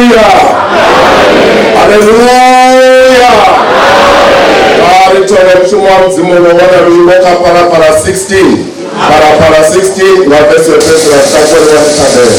Haleluya, haleluya. A ri thome mushumo wa Mudzimu no wana luimbo kha Phalaphala 16, Phalaphala 16 nga vese yo fhedzisela ri takuwe ri wane thabelo.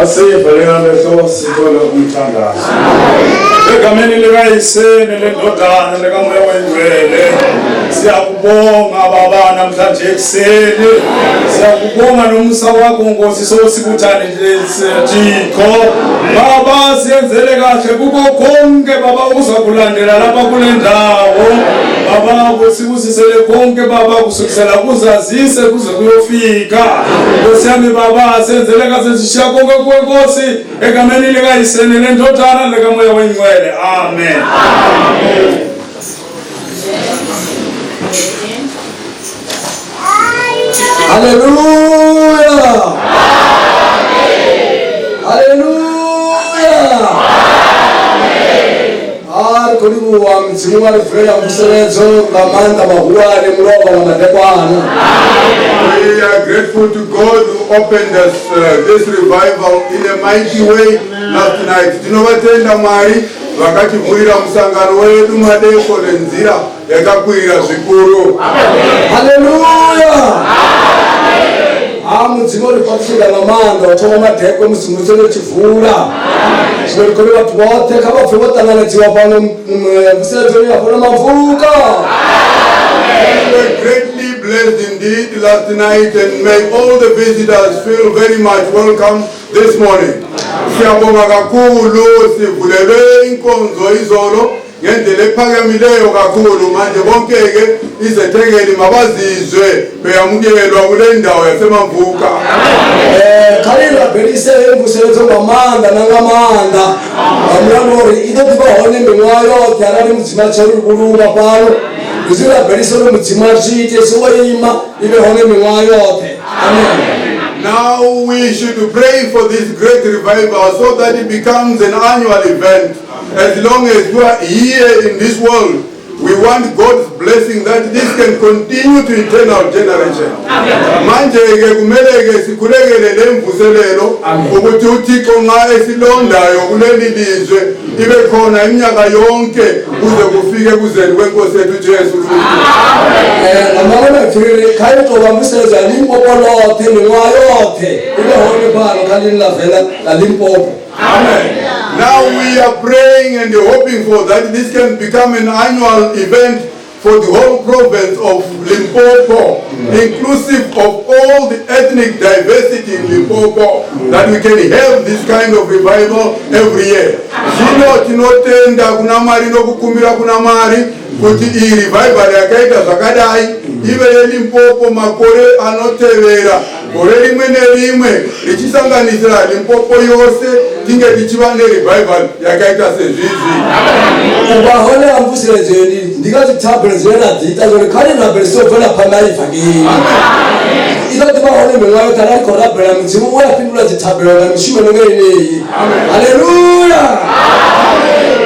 Asivaleni amehlo sithole umthandazo. Egameni likaYise neleNdodana likaMoya oyiNgcwele. Siyakubonga Baba namhlanje ekuseni. Siyakubonga nomusa wakho Nkosi sosibuthane nje Thixo. Baba siyenzele kahle kuko konke Baba okuzakulandela lapha kule ndawo. Baba kusibusisele konke Baba kusukisela kuzazise kuze kuyofika. Nkosi yami Baba senzele kahle sishiya konke kuwe Nkosi egameni likaYise neleNdodana likaMoya oyiNgcwele. Amen. Haleluya! Haleluya! A ri khou livhuwa Mudzimu wa ri vulela mvuseledzo nga maanḓa mahulwane mulovha nga madekwana. We are grateful to God who opened us this revival in a mighty way last night. Tinovatenda Mwari Vakativhurira musangano wedu madeko nenzira yakakwirira zvikuru. Haleluya! Ha, Mudzimu ri fhaṱutshedza nga maanḓa u thoma madekwe musi mvuselo tshi vula. Zwino ri khou ri vhathu vhoṱhe kha vha pfe vho ṱanganedziwa fhano mvuseledzoni ya fhano Mavuka. We were greatly blessed indeed last night, and may all the visitors feel very much welcome this morning. Siyabonga kakhulu, sivulelwe inkonzo izolo ngendlela ephakamileyo kakhulu. Manje bonke-ke izethekeli mabazizwe beyamukelwa kule ndawo yaseMavuka. Kha ri rabelise mvuseledzo nga maanḓa na nga maanḓa nga mulandu wa uri i ḓo ḓivha hone miṅwaha yoṱhe arali Mudzimu a tshi ri vhulunga fhano. Ri zwi rabelise uri Mudzimu a zwi ite songo ima, i vhe hone miṅwaha yoṱhe. Amen. Now we should pray for this great revival so that it becomes an annual event. As long as we are here in this world, we want God's blessing that this can continue to eternal generation. Manje-ke kumele-ke sikhulekele le mvuselelo ukuthi uThixo nxa esilondayo kuleli lizwe ibe khona iminyaka yonke kuze kufike kuzeni kwenkosi yethu Jesu Kristu. Nga maṅwe maipfi ri ri kha i tou vha mvuseledzo ya Limpopo ḽoṱhe miṅwaha yoṱhe i vhe hone fhano kha ḽini ḽa Venḓa ḽa Limpopo. Amen. Now we are praying and hoping for that this can become an annual event for the whole province of Limpopo, inclusive of all the ethnic diversity in Limpopo, that we can have this kind of revival every year. Zvino tinotenda kuna Mwari nokukumbira kuna Mwari kuti iyi revival yakaita zvakadai ive yeLimpopo makore anotevera, gore rimwe nerimwe richisanganisira Limpopo yose, tinge tichiva nerevival yakaita sezvizvi. U vha hone ha mvuseledzo ndi ndi nga dzithabelo dzine ra dzi ita uri kha ri rabelise u bvela phanḓa ivangeli i ḓo ḓivha hone miṅwaha yoṱhe arali khou rabela Mudzimu u a fhindula dzithabelo nga mishumo ino nga yeneyi. Haleluya!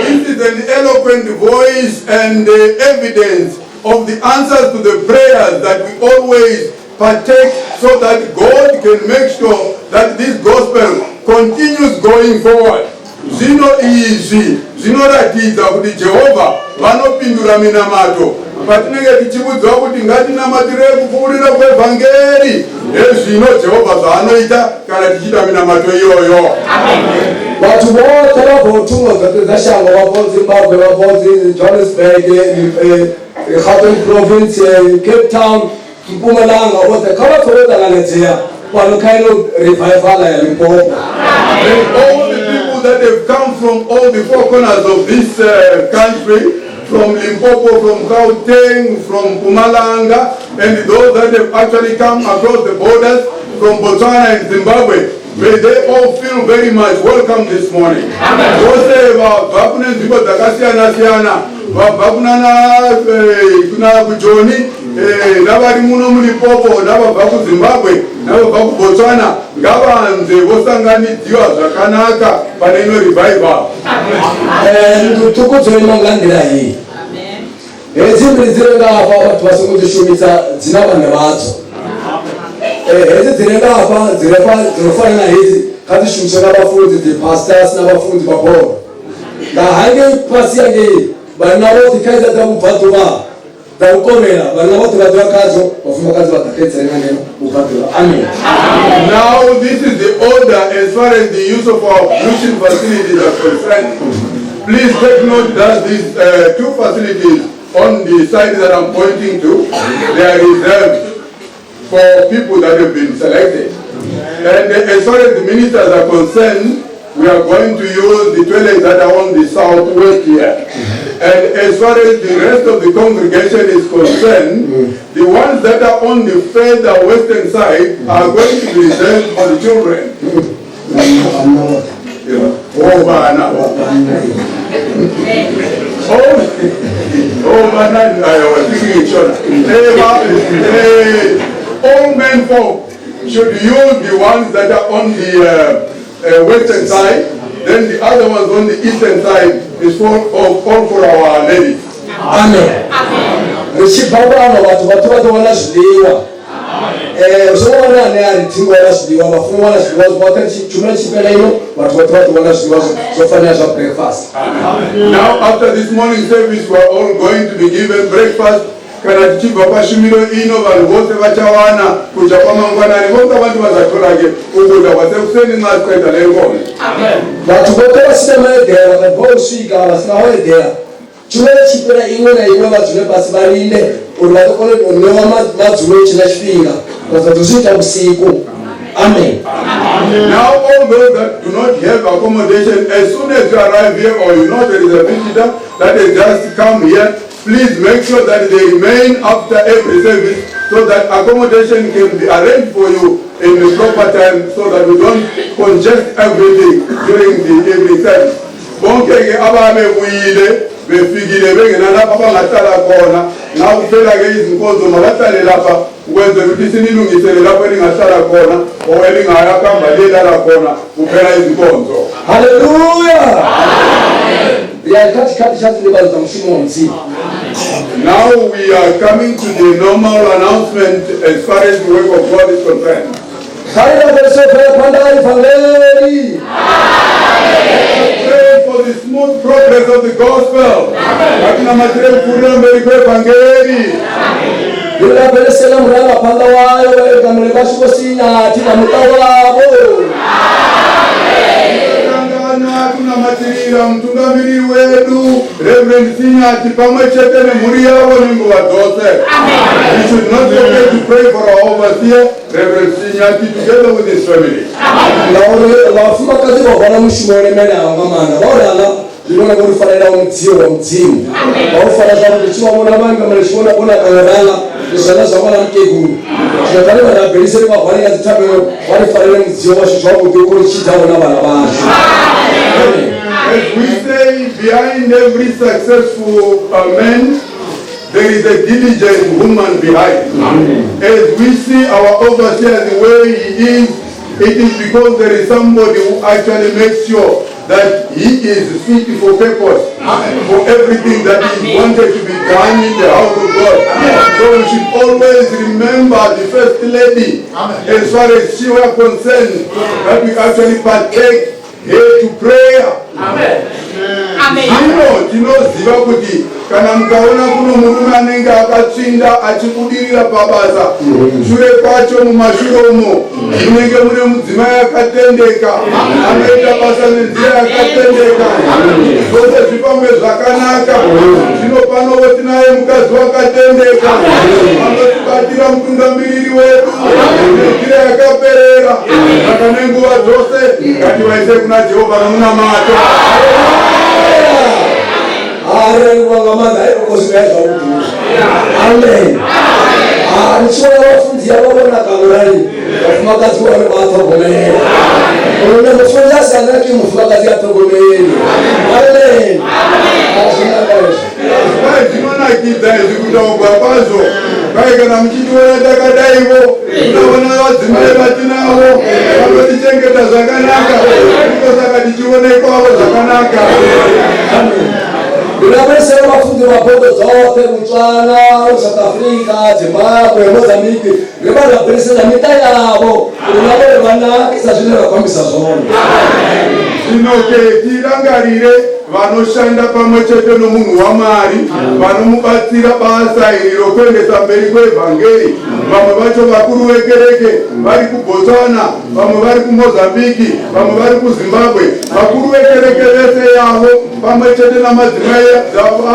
This is an eloquent voice and evidence of the answers to the prayers that we always partake so that God can make sure that this gospel continues going forward. Zvino izvi zvinoratidza kuti Jehovha vanopindura minamato patinenge tichiudzwa kuti ngatinamatirei kupfuurira kwevhangeri. Hezvino Jehovha zvaanoita kana tichiita minamato iyoyo. Vhathu vhoṱhe vha bvaho thungo dzoṱhe dza shango, vha bvaho Zimbabwe, vha bvaho Johannesburg, Gauteng province, Cape Town, Mpumalanga, vhoṱhe kha vha pfe vho ṱanganedzea fhano kha ino revival ya Limpopo. And all the people that have come from all the four corners of this country, from Limpopo, from Gauteng, from Mpumalanga, and those that have actually come across the borders from Botswana and Zimbabwe, may they all feel very much welcome this morning. Vose vabva kune nzvimbo dzakasiyana-siyana, vabva kunana kuna kuJoni, navari muno muLimpopo, navabva kuZimbabwe, navabva kuBotswana, ngavanze vosanganidziwa zvakanaka pane ino revival. Nnḓu ṱhukhu dzo ima nga nḓila heyi. Hedzi mbili dzi re nga hafha vhathu vha songo dzi shumisa, dzi na vhaṋe vhadzo. Hedzi dzi re nga hafha dzi re fha dzi no fana na hedzi kha dzi shumiswe nga vhafunzi, dzi pastors na vhafunzi vha bodo. Nga hangei fhasi hangei vhanna vhoṱhe kha hedza dza vhubvaḓuvha dza vhukovhela, vhanna vhoṱhe vha ḓo khadzo, vhafumakadzi vha ḓa kha dzi re nga ngeno vhubvaḓuvha. Amen. Now this is the order as far as the use of our ablution facilities are concerned. Please take note that these two facilities on the side that I'm pointing to, they are reserved for people that have been selected. And as far as the ministers are concerned, we are going to use the toilets that are on the southwest here. And as far as the rest of the congregation is concerned, the ones that are on the further western side are going to be reserved for the children. Yeah. Oh, bana. Oh, bana, I was thinking in Shona. All men folk should use the ones that are on the western side, then the other ones on the eastern side is for all for our ladies. Amen. Ri tshi bva fhano vhathu vhathu vha ḓo wana zwiḽiwa. U songo wana ane a ri thingo wana zwiḽiwa, vha funa u wana zwiḽiwa zwoṱhe. Tshumelo tshi fhela ino, vhathu vhoṱhe vha ḓo wana zwiḽiwa zwo fanela zwa breakfast. Now, after this morning service, we are all going to be given breakfast. Kana tichibva pashumiro ino, vanhu vose vachawana kudya kwamangwanani. Bonke abantu bazathola-ke ukudla kwasekuseni nxa siqeda le nkonzo. Vhathu vhoṱhe vha sina maeḓela vha bva u swika vha sina ho eḓela, tshumelo tshi fhela iṅwe na iṅwe vha dzule fhasi vha linde uri vha ḓo kona u ṋewa madzulo hu tshe na tshifhinga, vha sa ḓo zwi ita vhusiku. Amen. Now, all those that do not have accommodation, as soon as you arrive here or you know there is a visitor that has just come here, please make sure that they remain after every service so that accommodation can be arranged for you in the proper time so that we don't congest everything during the evening service. Bonke-ke ababebuyile befikile bengenalapho abangahlala khona, nxa kuphela-ke izinkonzo mabahlale lapha ukwenzela ukuthi sinilungisele lapho elingahlala khona or elingayakuhamba liyelala khona kuphela izinkonzo. Haleluya. Ri ya kha tshikhathi tsha dzinḓivhadzo dza mushumo wa Mudzimu. Now we are coming to the normal announcement as far as the work of God is concerned. Kha ri lavhelese phanḓa ha ivangeli. Pray for the smooth progress of the gospel. Ngatinamatire kupfuurira mberi kwevhangeri. Ri lavhelese na murangaphanḓa wayo, vhaegameli vhashu Vho Sinyathi na muṱa wavho. Tangana kunamatirira mutungamiriri wedu Reverend Sinyati pamwe chete nemhuri yavo nenguva dzose. We should not forget to pray for our overseer, Reverend Sinyati, together with his family. Ngauri vhafumakadzi vha hwala mushumo u lemelaho nga maanḓa, vha u ranga zwi vhona vho ri farelaho mudzio wa Mudzimu, vha u fara zwavhuḓi. Tshi vha vhona vhaingameli tshi vhona vho naka nga ranga ndi zwanḓa zwa ṅwana mukegulu. Zwino kha ri vha rabelise, ri vha hwale nga dzithabelo, vha ri farele mudzio washu zwavhuḓi, u khou ri tshidzaho na vhana vhashu. Amen. As we say, behind every successful man, there is a diligent woman behind. As we see our overseer the way he is, it is because there is somebody who actually makes sure that he is fit for purpose for everything that is wanted to be done in the house of God. So we should always remember the first lady, as far as she were concerned, that we actually partake her to prayer. Zvino tinoziva kuti kana mukaona kuno murume anenge akatsvinda achibudirira pabasa, shure kwacho mumashure umo munenge mune mudzimai akatendeka anoita basa nenzira yakatendeka, zvose zvifambe zvakanaka. Zvino panovo tinaye mukadzi wakatendeka anotibatira mutungamiriri wedu nenzira yakaperera. Saka nenguva dzose ngativaise kuna Jehovha nomunamato. Arengwa nga maanḓa aikokozivea zwavhuḓi. Amen. Ri tshi vhona vhafunzi avha vho naka ngorali, vhafumakadzi vhone vha a ṱhogomela. Lune mufunzi a sa naki, mufumakadzi a ṱhogomeli. Amen. Zwi naka hezwo. Kwai zvinonakidza izvi kutaugwa kwazvo. Kwai kana muchitiona takadaivo, munoona vadzimai vatinavo vanotichengeta zvakanaka, ndiko saka tichionekwavo zvakanaka. Ndi lavhelesela vhafunzi vha bodo dzoṱhe, Botswana, South Africa, Zimbabwe, Mozambique, ri vha rabelise na miṱa yavho uri na vhone vha nake sa zwine ra khou ambisa zwone. Zvino ke tirangarire vanoshanda pamwe chete nomunhu waMwari, vanomubatsira basa iri rokuendesa mberi kwevhangeri. Vamwe vacho vakuru vekereke vari kuBotswana, vamwe vari kuMozambiki, vamwe vari kuZimbabwe. Vakuru vekereke vese yavo pamwe chete namadzimai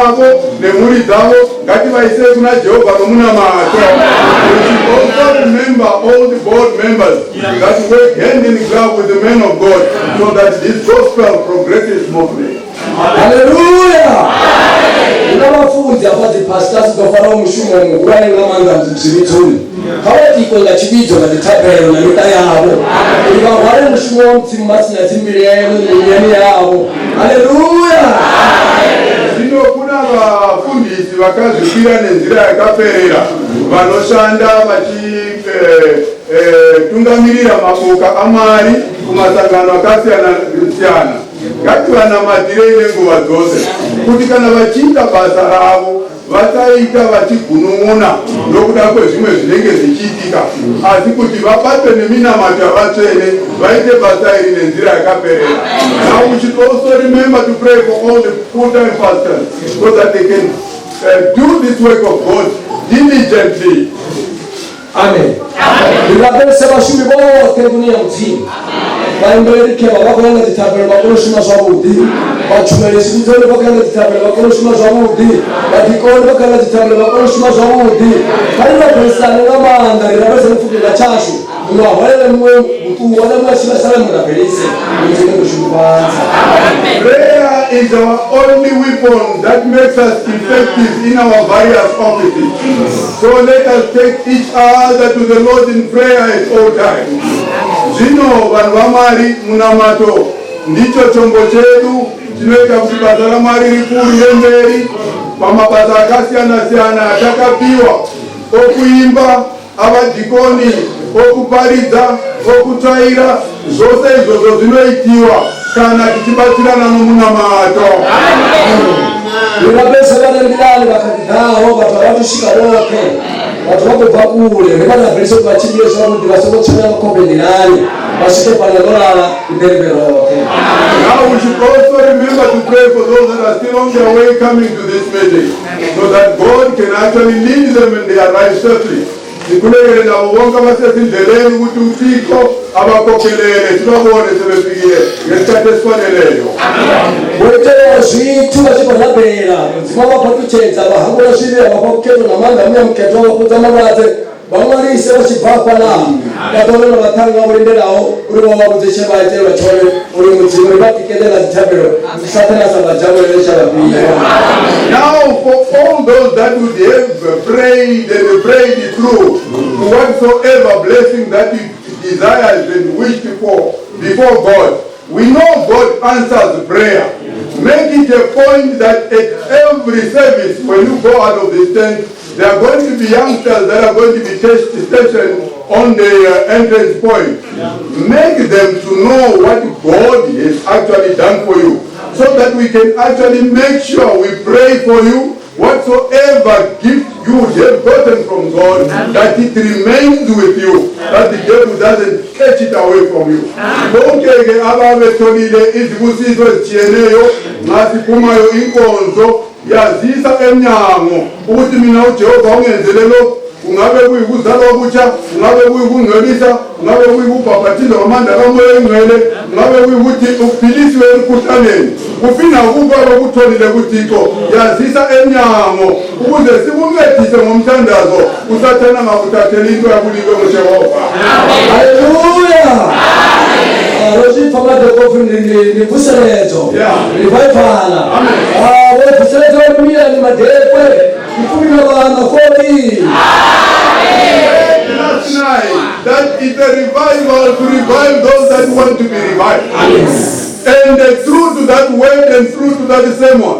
avo nemhuri dzavo, ngativaisei kuna Jehovha nomunamato. We should also remember all the board members that work hand in glove with the men of God so that this gospel progresses smoothly. Haleluya. Hu na vhafunzi hafha, dziphasitasi dzo faraho mushumo muhulwane nga maanḓa zwivhidzoni. Kha vha tikwe nga tshivhidzo nga dzithabelo na miṱa yavho uri vha hwale mushumo wa Mudzimu vha si na dzimbilaelo minyani yavho. Haleluya. Zvino kuna vafundisi vakazvipira nenzira yakaperera vanoshanda vachitungamirira maboka aMwari kumasangano akasiyana siyana. Ngativanamatirei nenguva dzose kuti kana vachiita basa ravo Vasaita vachigunun'una nokuda kwezvimwe zvinenge zvichiitika, asi kuti vabatwe neminamato yavatsvene, vaite basa iri nenzira yakaperera. Now we should also remember to pray for all the full-time pastors so that they can do this work of God diligently. Amen. Ri rabelise vhashumi vhoṱhe nḓuni ya Mudzimu. Vhaimbeleli khevha vha khou ya nga dzithabelo vha kone u shuma zwavhuḓi. Vhatshumeli tshivhidzoni vha khou ya nga dzithabelo vha kone u shuma zwavhuḓi. Vhadikoni vha khou ya nga dzithabelo vha kone u shuma zwavhuḓi. Kha ri rabelisane nga maanḓa, ri rabelisane futhi nga tshashu. Muṅwe a hwalele muṅwe vhuṱungu, ane muṅwe a tshi vhaisala mu rabelise. Mudzimu u ḓo shudufhadza. Prayer is our only weapon that makes us effective in our various offices. So let us take each other to the Lord in prayer at all times. Zvino vanhu vaMwari, munamato ndicho chombo chedu chinoita kuti basa raMwari ripfuurire mberi pamabasa akasiyana-siyana atakapiwa okuimba, avadhikoni, okuparidza, okutsvaira. Zvose izvozvo zvinoitiwa kana tichibatsirana nomunamato. Ri rabelise vha re nḓilani vha kha ḓi ḓaho, vhathu a vha athu swika vhoṱhe, vhathu vha khou bva kule. Ri vha rabelise uri vha tshimbile zwavhuḓi, vha songo tswenya makhombe nḓilani, vha swike fhano ḽo lala, ri ḓe ri vhe roṱhe. Now we should also remember to pray for those that are still on their way coming to this meeting, so that God can actually lead them and they arrive safely. Sikhulekele nabo bonke abasezindleleni ukuthi uThixo abakhokhelele, sibabone sebefikile ngesikhathi esifaneleyo. Vho itelwa zwithu vha tshi khou rabela Mudzimu a vha fhaṱutshedza, vha hangwela zwivhi, a vha fha vhukhethwa na maanḓa a Muya Mukhethwa, vha fhodza malwadze, vha ṅwalise vha tshi bva hafhaḽa. Vha ḓo wana na vhaṱhannga vho lindelaho uri vha vha vhudze tshe vha itelwa tshone, uri Mudzimu ri vha tikedze nga dzithabelo, Sathane a sa vha dzhavhulele tsha vha fhiwa. Now for all those that would have prayed and prayed through to whatsoever blessing that you desired and wished for before God, we know God answers prayer. Make it a point that at every service, when you go out of this tent, there are going to be youngsters that are going to be stationed on the entrance point. Make them to know what God has actually done for you, so that we can actually make sure we pray for you. Whatsoever gift you would have gotten from God, that it remains with you, that the devil doesn't catch it away from you. Bonke ke ababetholile izibusiso ezitshiyeneyo, nxa siphumayo inkonzo, yazisa emnyango ukuthi mina uJehova ungenzele lokhu. Kungabe kuyikuzalwa okutsha, kungabe kuyikungcwelisa, kungabe kuyikubhabhathizwa ngamandla kaMoya Oyingcwele, kungabe kuyikuthi uphilisiwe emkhuhlaneni, kuphi nakuphi abakutholile kuThixo, yazisa emnyango ukuze sikuncedise ngomthandazo, uSathane angakuthatheli into yakunikwe nguJehova. Haleluya! Ah, ro zwi pfa madekopfi ndi mvuseledzo. Revival. Ah, vho vuseledza vha miliyoni madekwe ndi 14. Last night, that is a revival to revive those that want to be revived. And true to that word and true to that sermon,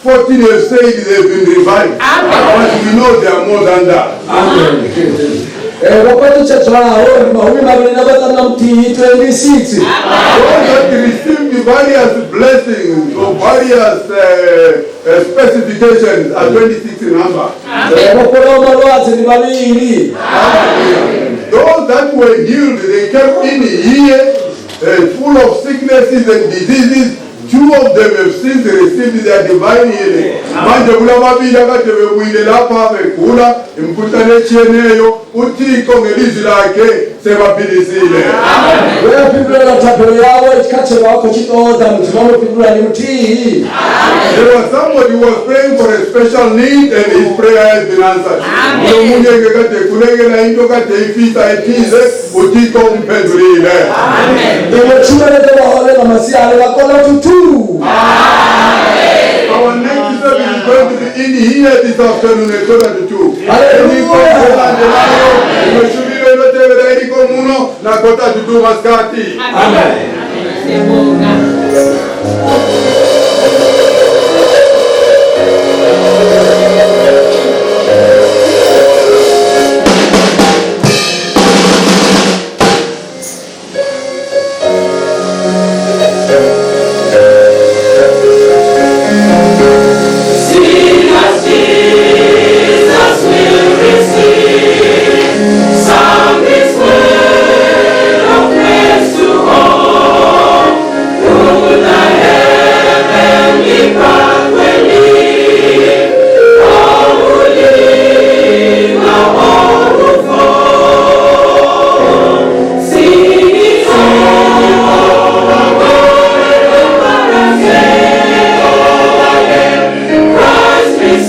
14 have said they've been revived. But we know there are more than that. Eh, vho fhaṱutshedzwaho ndi 21, 26. Those that received various blessings or various specifications are 26 in number. Eh, vho fholaho malwadze ndi vhavhili. Those that were healed, they came in here full of sicknesses and diseases. Two of them have since received their divine healing. Manje kulababili akade bebuyile lapha begula imikhuhlane etshiyeneyo, uThixo ngelizwi lakhe sebaphilisile. We a fhindula thabelo yawe kha tshe vha khou tshi ṱoḓa, Mudzimu a mu fhindula ndi muthihi. There was somebody who was praying for a special need and his prayer has been answered. Kulomunye ke kade ekhulekela into kade eyifisa ethize, uThixo umphendulile. Iṅwe tshumelo ḓo vha hone nga masiari nga 1:45. Our next service is going to be in here this afternoon at 1:45. Hallelujah. Inkonzo elandelayo, imwe shumiro inotevera iriko muno na 1:45 masikati. Amen. Sina, sina.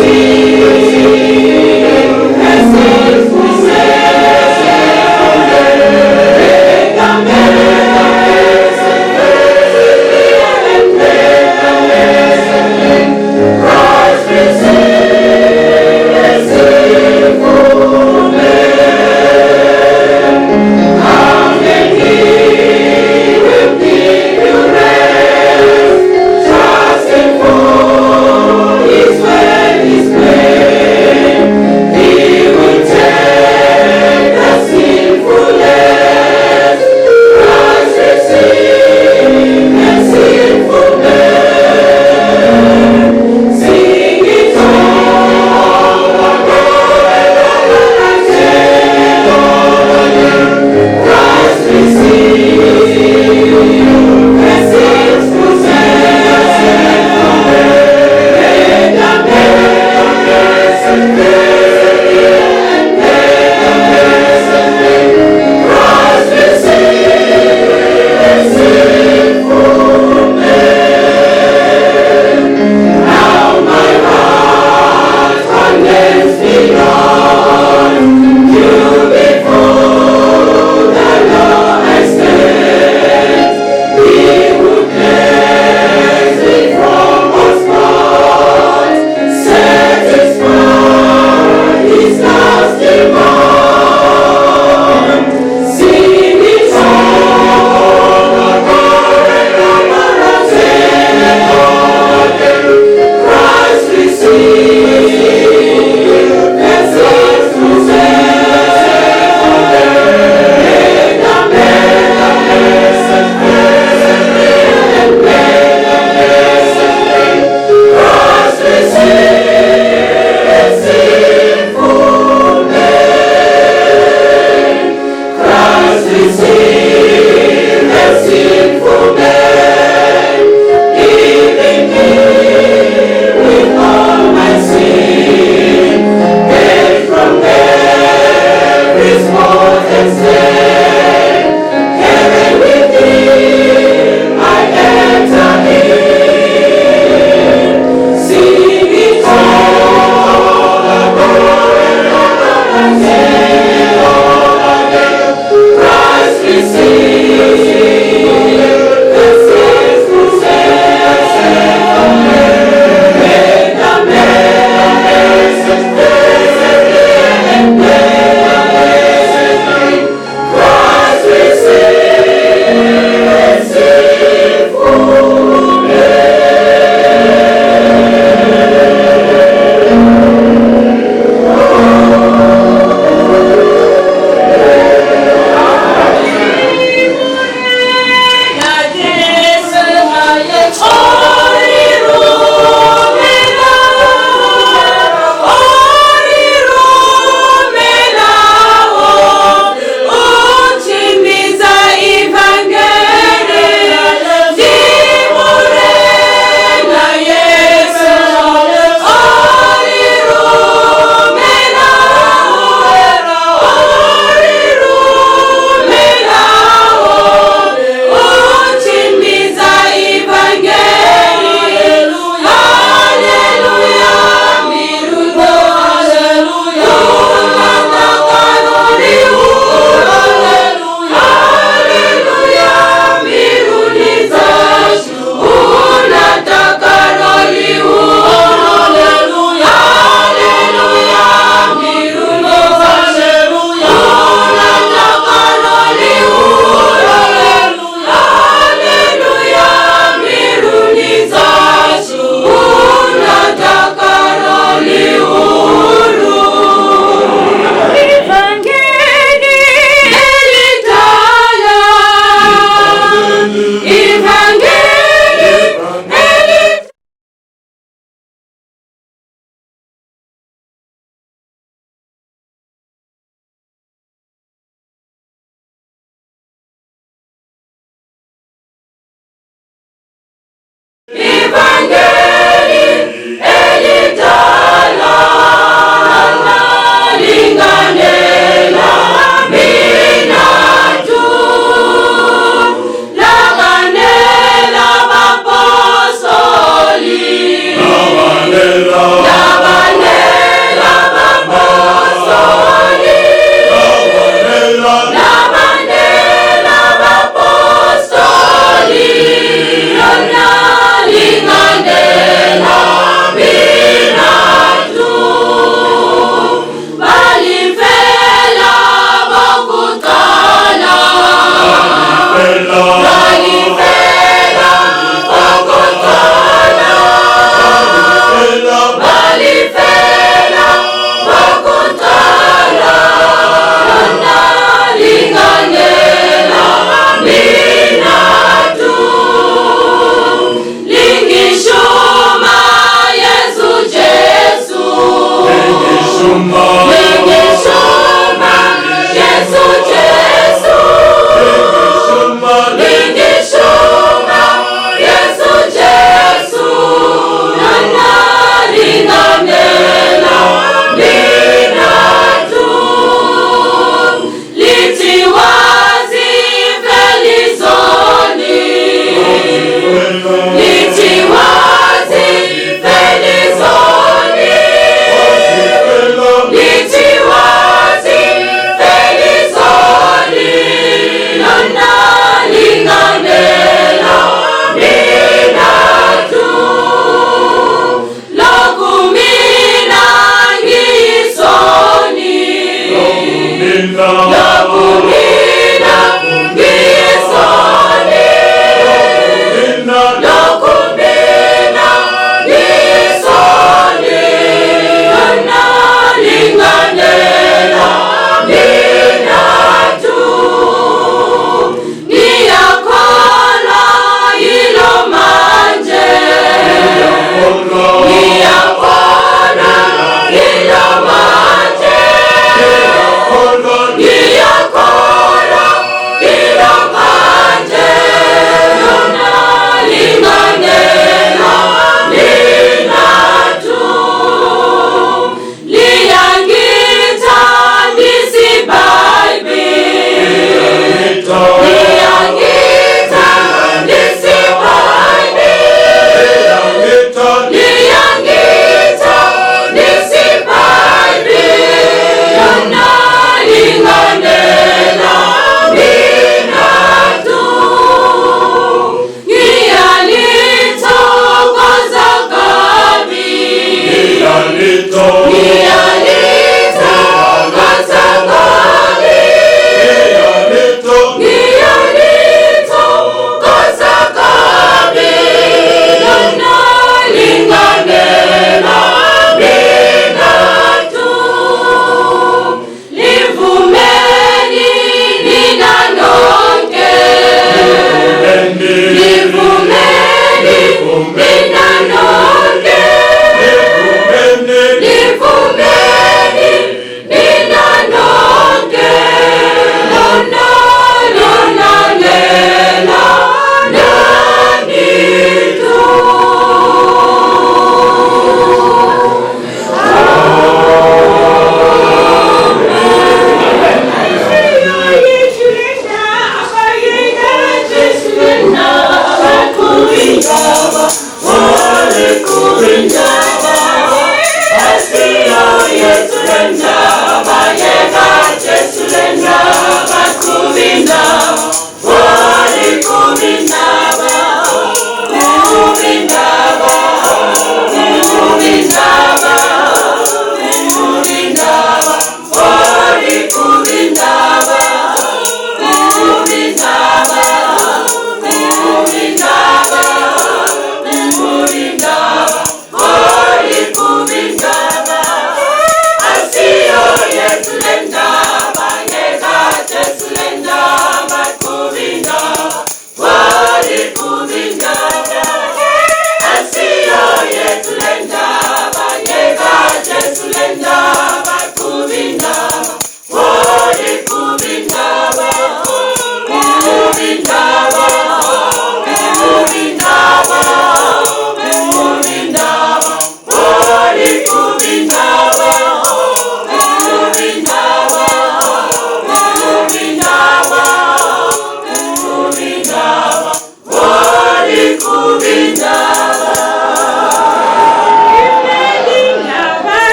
Trust in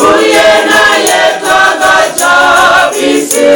Uyena yedwa kajabisi.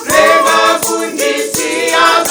Rega fundisia.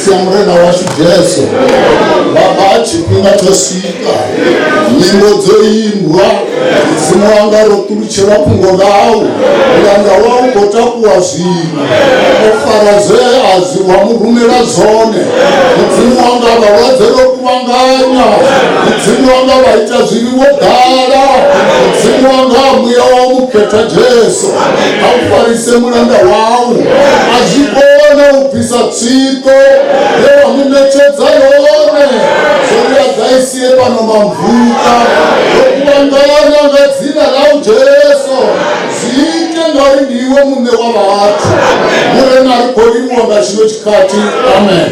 Khotsi a Murena washu Jesu. Baba tshifhinga tsho swika, nyimbo dzo imbwa, Mudzimu wanga ro ṱulutshelwa fhungo ḽau, mulanda wau khou takuwa zwino, o fara zwe a zwi wa mu rumela zwone. Mudzimu wanga vhalwadze ro kuvhanganya, Mudzimu wanga vha ita zwivhi vho ḓala, Mudzimu wanga muya wau mukhethwa Jesu a u farise mulanda wau, a zwi kone u bvisa tswiko ye wa mu ṋetshedza yone, zwori a ḓa i sie fhano mamvuka. Ro kuvhangana nga dzina ḽau Jesu, zwi ite ngauri ndi iwe muṋe wa vhathu. Murena ri khou livhuwa nga tshino tshikhathi. Amen.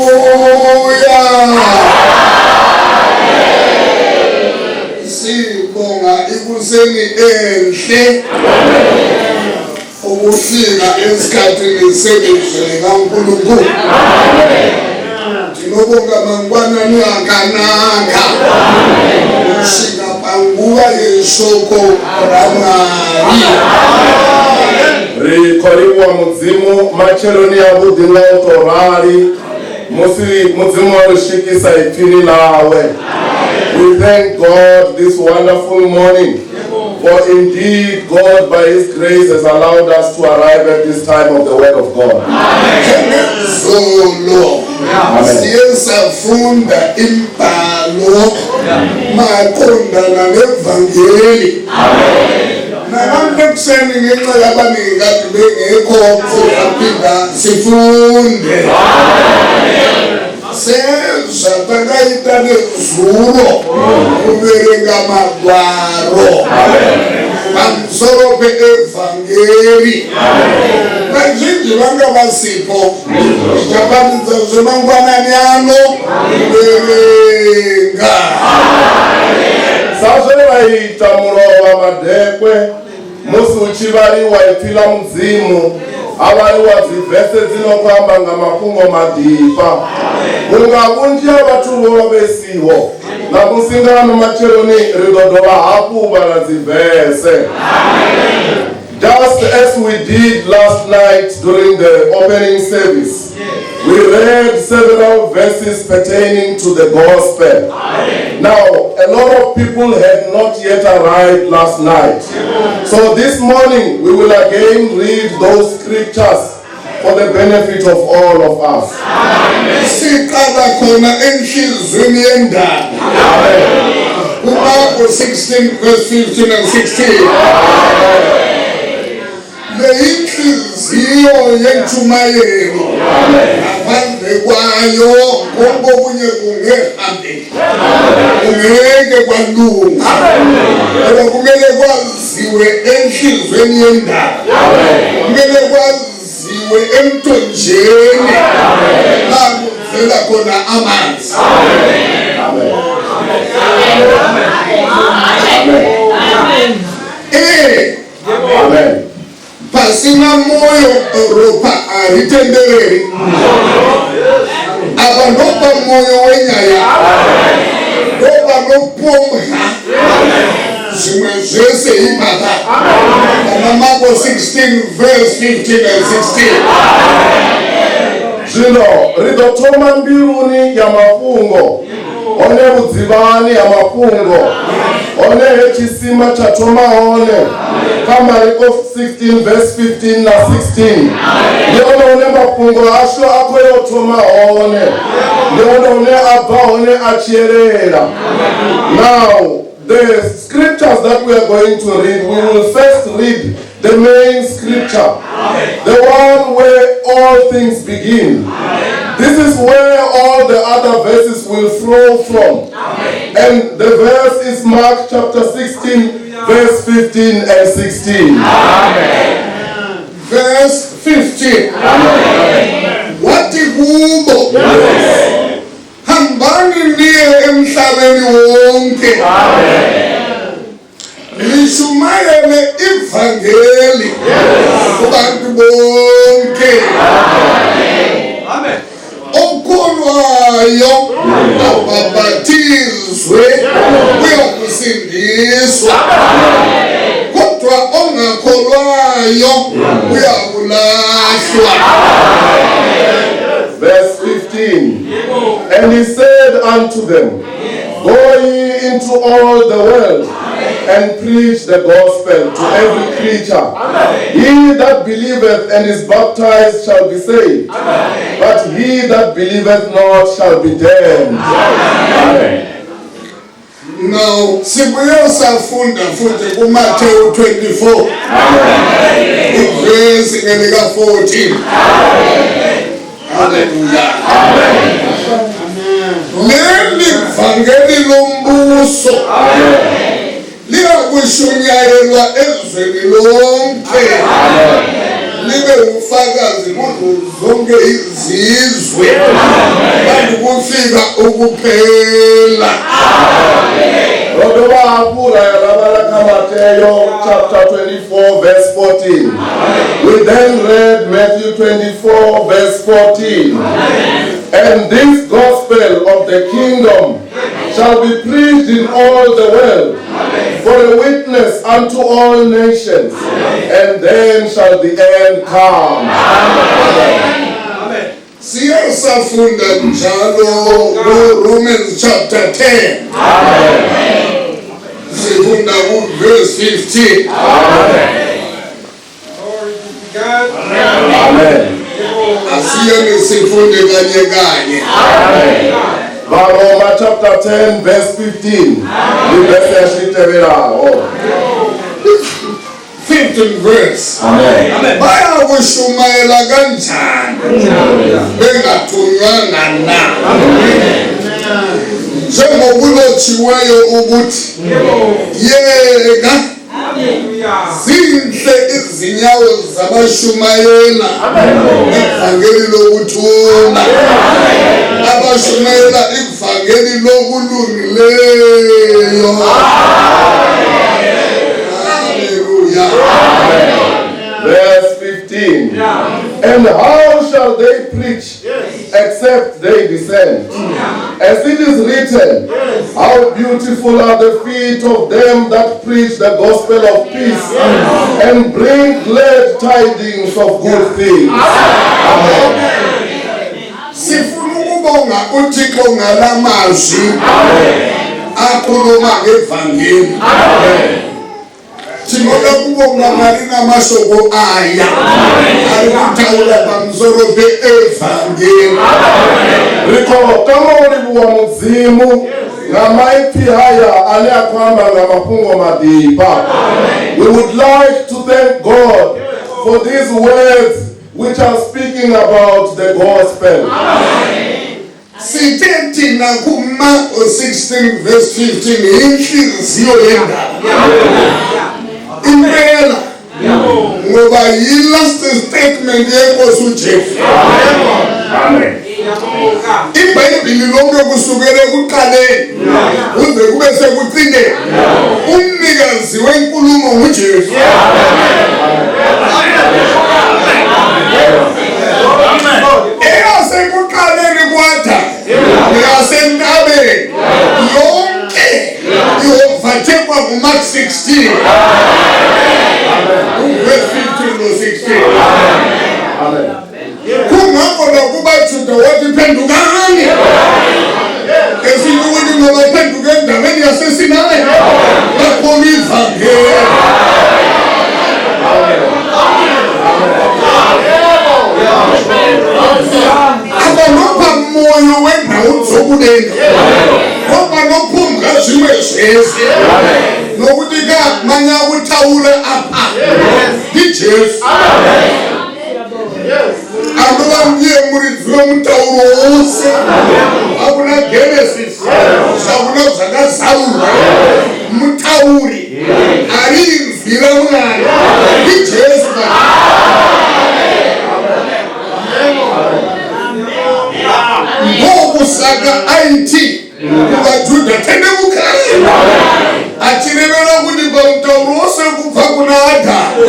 Haleluya. Sibonga ikuseni enhle ukufika esikhathini selizwi likaNkulunkulu. Tinobonga mangwanani akanaka kusvika panguva yeshoko raMwari. Ri khou livhuwa Mudzimu matsheloni avhuḓi nga u tou rali musi Mudzimu o ri swikisa ipfini ḽawe. We thank God this wonderful morning, for indeed God by His grace has allowed us to arrive at this time of the Word of God. Zolo Amen. siye safunda imbhalo maqondana nevangeli. Nalamhla ekuseni ngenxa yabaningi kade bengekho sizaphinda sifunde. Sezvatakaita nezuro kuverenga magwaro pamusoro peevhangeri. Vazhinji vanga vasipo, tichabatidza zvemangwanani ano kuverenga. Sa zwe ra ita mulovha madekwe musi hu tshi vhaliwa ipfi ḽa Mudzimu, ha vhaliwa dzivese dzi no khou amba nga mafhungo maḓifha. Vhunga vhunzhi ha vhathu vho vha vhe siho, ṋamusi nga ano matsheloni ri ḓo dovha hafhu u vhala dzivese. Just as we did last night during the opening service, we read several verses pertaining to the gospel. Now, a lot of people had not yet arrived last night. So this morning, we will again read those scriptures for the benefit of all of us. Siqala khona enhliziyweni yendaba. KuMarko 16 verse 15 and 16. Le inhliziyo yentshumayelo, ngaphandle kwayo konke okunye kungehambe, kungeke kwalunga, ngoba kumele kwaziwe enhliziyweni yendaba, kumele kwaziwe emthonjeni la kuvela khona amanzi. Eh, Amen. Pasina moyo ropa haritendereri. Apa ndopa moyo wenyaya, ndopanopombwa zvimwe zvese ipapa. Kana Marko 16 verse 15 and 16. Zwino ri ḓo thoma mbiluni ya mafhungo, hone vhudzivhani ha mafhungo, hone he tshisima tsha thoma hone kha Mariko 16 verse 15 na 16. Ndi hone hune mafhungo ashu a khou yo thoma hone, ndi hone hune a bva hone a tshi elela. Now, the scriptures that we are going to read, we will first read the main scripture, the one where all things begin. This is where all the other verses will flow from. And the verse is Mark chapter 16, verse 15 and 16. Amen. Verse 15. Amen. Wathi kubo, hambani niye emhlabeni wonke. Nishumayele ivangeli kubantu bonke. Amen. Okholwayo abhapatizwe uyakusindiswa, kodwa ongakholwayo uyakulahlwa. Verse 15. And he said unto them, Go ye into all the world and preach the gospel to every creature. He that believeth and is baptized shall be saved, but he that believeth not shall be damned. Amen. Now, sibuye safunda futhi kuMathewu 24 ivesi ngelika 14. Haleluya. Leli vangeli lombuso liyakushunyayelwa ezweni lonke, libe ufakazi kuzo zonke izizwe, kanti kufika ukuphela. Ro dovha hafhu ra ya ra vhala kha Mateo chapter 24 verse 14. We then read Matthew 24 verse 14. And this gospel of the kingdom shall be preached in all the world for a witness unto all nations, and then shall the end come. Amen. Siye safunda njalo ku-Romans chapter 10. Sifunda ku-verse 15. Amen. Asiyeni sifunde kanye kanye. Varoma chapter 10 verse 15. Ndi verse ya tshi tevhelaho. 15 verse. Amen. Bayakushumayela kanjani bengathunywanga na? Njengokulotshiweyo ukuthi, yeka, zinhle izinyawo zabashumayela ivangeli lokuthula, abashumayela ivangeli lokulungileyo. Haleluya. Verse 15. And how shall they preach except they be sent? As it is written, how beautiful are the feet of them that preach the gospel of peace and bring glad tidings of good things. Amen. Sifuna ukubonga uThixo ngalamazwi akhuluma ngevangeli. Tinoda kubonga Mwari namashoko aya ari kutaura pamusoro peevhangeri. Ri khou tama u livhuwa Mudzimu nga maipfi haya ane a khou amba nga mafhungo maḓifha. We would like to thank God for these words which are speaking about the gospel. Sithe thina kuMarko 16 verse 15 inhliziyo yendaba. Impela ngoba yi-last statement yenkosi uJesu. IBhayibhili lonke kusukela ekuqaleni kuze kube sekugcineni, umnikazi wenkulumo nguJesu. Eyasekuqaleni kwada neyasentabeni yonke iyovathekwa nguMark 16 verse 15 no 16. Amen. Kungakho nakuba Phendukani. Esinye ukuthi ngoba phenduke endaweni yaseSinayi bakholwa ivangeli. Abalopha moyo wendawo dzokudenga ndopanopumbwa zvimwe zvese nokuti kamanya kutaura apa ndiJesu anova ndiye muridzi wemutauro wose. Hakuna Genesis, hakuna zvakazarurwa. Mutauri ari inzwi raMwari ndiJesu. Ndokusaka aiti kuvaJudha tendeukai, achirevera kuti pamutauro wose kubva kuna Adhamu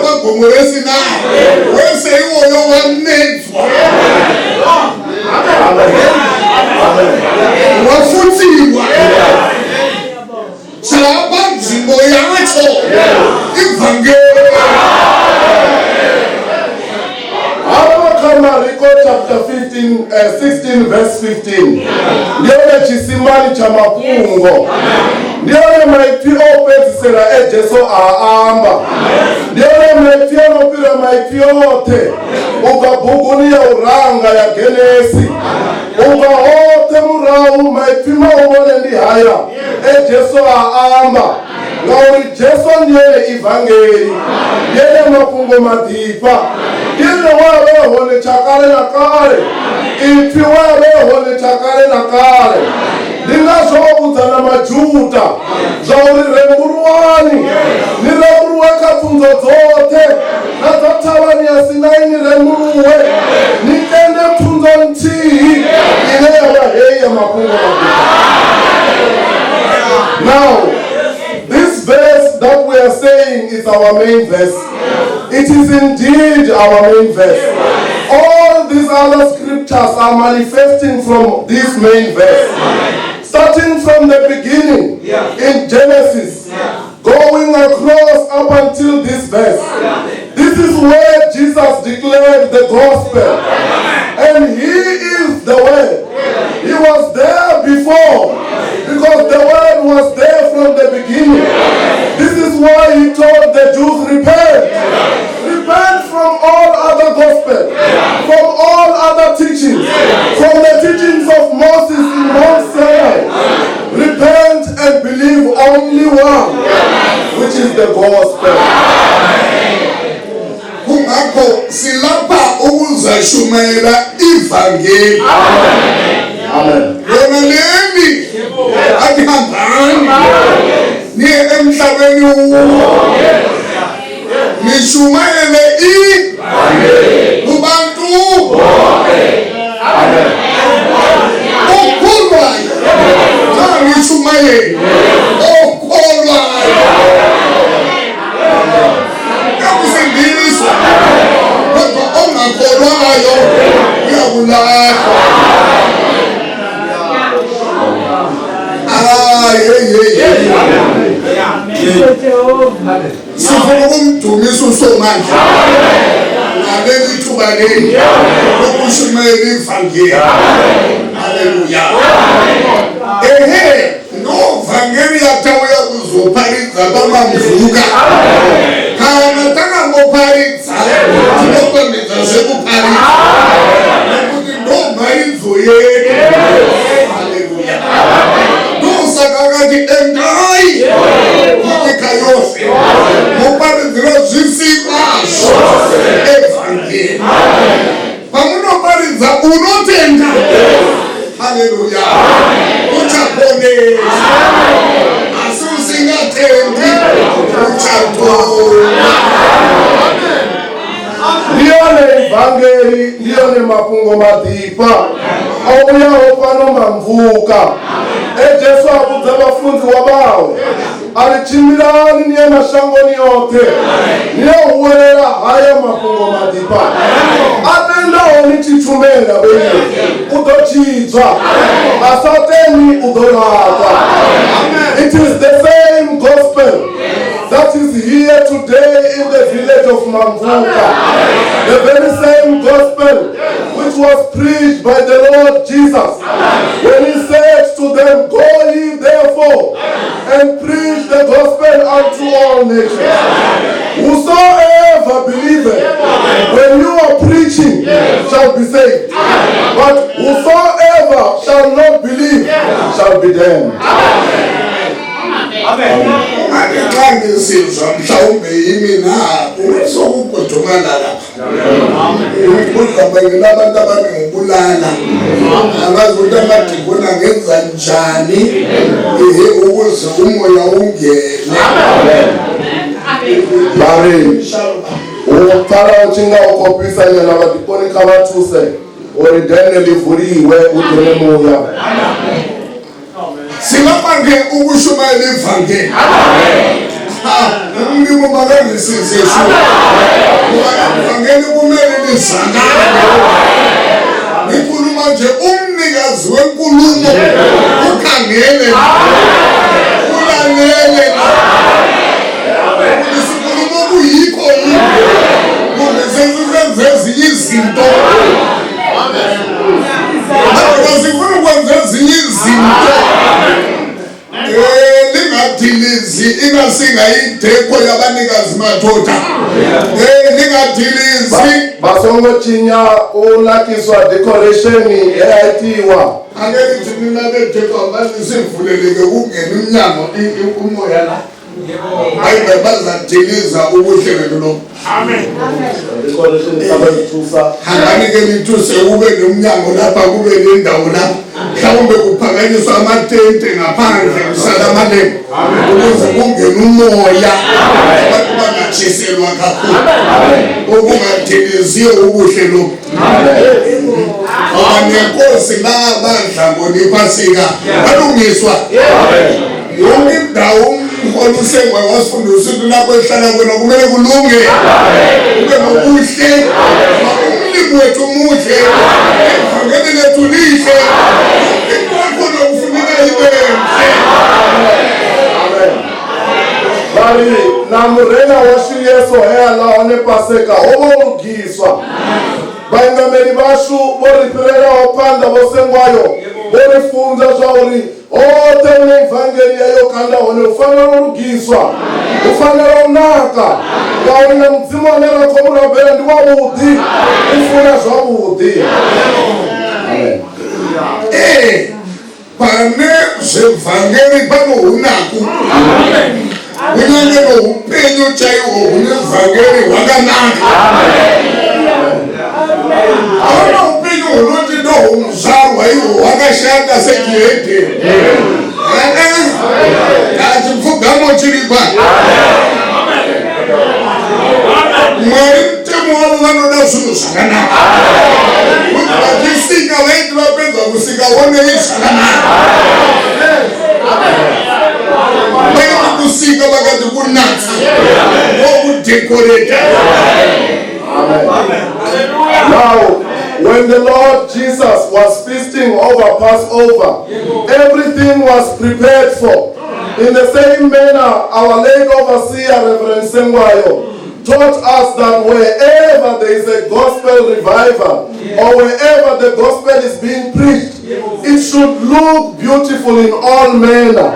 pagomo reSinai wese iwoyo wamedzwa, wafutsirwa, chava nzvimbo yacho ivhangeri. Hafha kha Mariko chapter 15, 16 verse 15 ndi hone tshisimani tsha mafhungo, ndi hone maipfi o fhedzisela e Jesu a amba, ndi hone maipfi o no fhira maipfi oṱhe u bva buguni ya u ranga ya Genesi u bva hoṱhe murahu. Maipfi mahulwane ndi haya e Jesu a amba, ngauri Jesu ndi ene ivangeli, ndi ene mafhungo maḓifha, ndi ene wa vhe hone tsha kale na kale, ipfi wa vhe hone tsha kale na kale. Ndi ngazwo o vhudza na Majuda zwa uri rembuluwani, ni rembuluwe kha pfunzo dzoṱhe na dza thavhani ya Sinai, ni rembuluwe ni tende pfunzo nthihi ine ya vha heyi ya mafhungo maḓifha. Now, this verse that we are saying is our main verse. It is indeed our main verse. All these other scriptures are manifesting from this main verse. Starting from the beginning in Genesis, going across up until this verse. This is where Jesus declared the gospel. And he is the Word. He was there before, because the Word was there from the beginning. This is why he told the Jews, repent. Repent from all other gospel, from all other teachings, from the teachings of Moses in Mount Sinai. Repent and believe only one, which is the gospel. Kungakho silapha ukuzashumayela ivangeli. Amen. Lona leli athi hambani niye emhlabeni wonke nishumayele i kubantu okholwayo. Xa ngishumayele okholwayo uyakusindiswa, kodwa ongakholwayo uyakulahlwa. Ah, hey, hey, hey. Sifuna ukumdumisa uSomandla ngaleli thuba leli lokushumayela ivangeli. Haleluya. Ehe, ndo vhangeri yatauya kuzoparidza pamamvuka. Kana takangoparidza, tinopembedza zvekuparidza nekuti ndo mharidzo yedu. Haleluya. Ndosaka akati endai kunyika yose muparidzira zvisikwa evhangeri. Pamunoparidza unotenda, haleluya, uchaponeswa, asi usingatendi uchatongwa. Ndi yone ivangeli, ndi yone mafhungo maḓifha o vhuyaho fhano mamvuka e Jesu a vhudza vhafunziwa vhawe a ri tshimbilani ni ye mashangoni yoṱhe ni ye huwelela haya mafhungo maḓifha. A tendaho ni tshi tshumela vheiwe u ḓo tshidzwa, a sa tendi u ḓo laṱwa. It is the same gospel that what is here today in the village of Mamvuka. The very same gospel which was preached by the Lord Jesus when he said to them, Go ye therefore and preach the gospel unto all nations. Whosoever believeth, when you are preaching, shall be saved. But whosoever shall not believe shall be damned. Ungathi xa ngisizwa mhlawumbe yimi na sokugudumala lapha kuzabangela abantu abaningi ukulala angazi ukuthi amadikoni angenza njani ehe ukuze umoya ungene. Vha ri u pfala u tshi nga u khou fhisa nyana vhadikoni kha vha thuse uri dennde ḽi vuliwe hu dzhene muya. Singabange ukushumayela ivangeli. Umlimo makangisize shu ngoba ivangeli kumele lizakale. Ngikhuluma nje umnikazi wenkulumo ukhangele ulalele isikhulumo kuyikho yini kumbe sesisenze ezinye izinto. Madoda sifuna ukwenza ezinye izinto. Lingadilizi ingasingayidekho yabanikazi madoda. Lingadilizi. Vha songo tshinya u nakiswa decoration ye ya itiwa. Ake nithi nina bedekho abantu sivuleleke kungena umnyango umoya la. Hayi bazadiliza ubuhlelo lo. Decoration kha vha i thusa. Hambani ke nithuse kube nomnyango lapha kube nendawo lapha. Mhlawumbe kuphakanyiswa amatente ngaphandle kusala amalembu ukuze kungene umoya abantu bangatshiselwa kakhulu. Okungadiliziyo ubuhle lokhu. Ngoba nenkosi labadla ngoniphasika balungiswa. Yonke indawo umholi usengwa wasifundisa ukuthi lapho ehlala khona kumele kulunge. Kube nobuhle. Umlimi wethu muhle. Ivangeli lethu lihle. Into yakhona kufuneka ibe nhle. Vha ri na murena washu Yesu he a ḽa hone Paseka ho vha o lugiswa. Vhaingameli vhashu vho ri fhirelaho phanḓa vho sengwayo vho ri funza zwa uri hoṱhe hune ivangeli ya yo kanda hone hu fanela u lugiswa, hu fanela u naka, ngauri na Mudzimu ane ra khou mu rabela ndi wavhuḓi, u funa zwavhuḓi. Amen. Pane zvevhangeri pano hunaku. Kunyange noupenyu chaihwo hune vhangeri hwakanaka. Hauna upenyu hunoti ndohumuzvarwa ihwo hwakashata sechihedheni. Achipfugamo chiri pa. Mwari mutemo wavo vanoda zvinhu zvakanaka. Kuti vachisika vaiti vapedza kusika onei zvakanaka. Vaiti kusika vakati kunatsa ndokudekoreta. Now, when the Lord Jesus was feasting over Passover, everything was prepared for. In the same manner, our late overseer, Reverend Sengwayo, taught us that wherever there is a gospel revival, or wherever the gospel is being preached, it should look beautiful in all manner.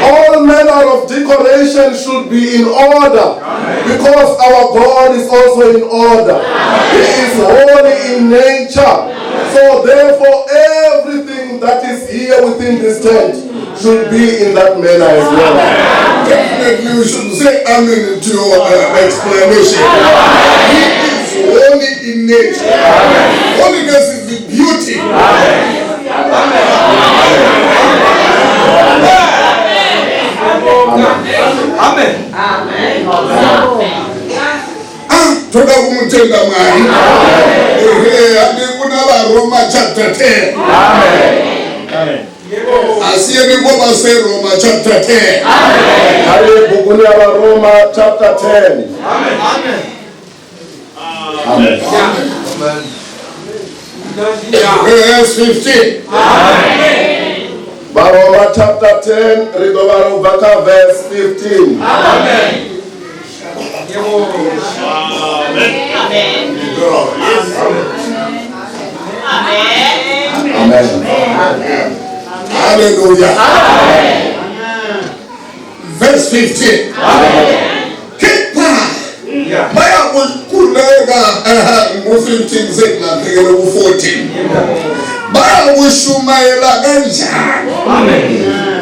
All manner of decoration should be in order, because our God is also in order. He is holy in nature. So therefore, everything that is here within this tent should be in that manner as well. Definitely you should say amen to your explanation. He is holy in nature. Holiness is the beauty. Amen. Toda kumutenda Mwari. Ehe, kuna vaRoma chapter 10. Amen. Asiyeni ngoba seRoma chapter 10. Amen. Bukuni ya Roma chapter 10. Amen. Amen. Amen. Verse 15. Amen. Varoma chapter 10, ri ḓo vhala u bva kha verse 15. Amen. Amen. Hallelujah. Verse 15. Kepha bayakukhuleka ngo-15 sekulandekele ku-14 bayakushumayela kanjani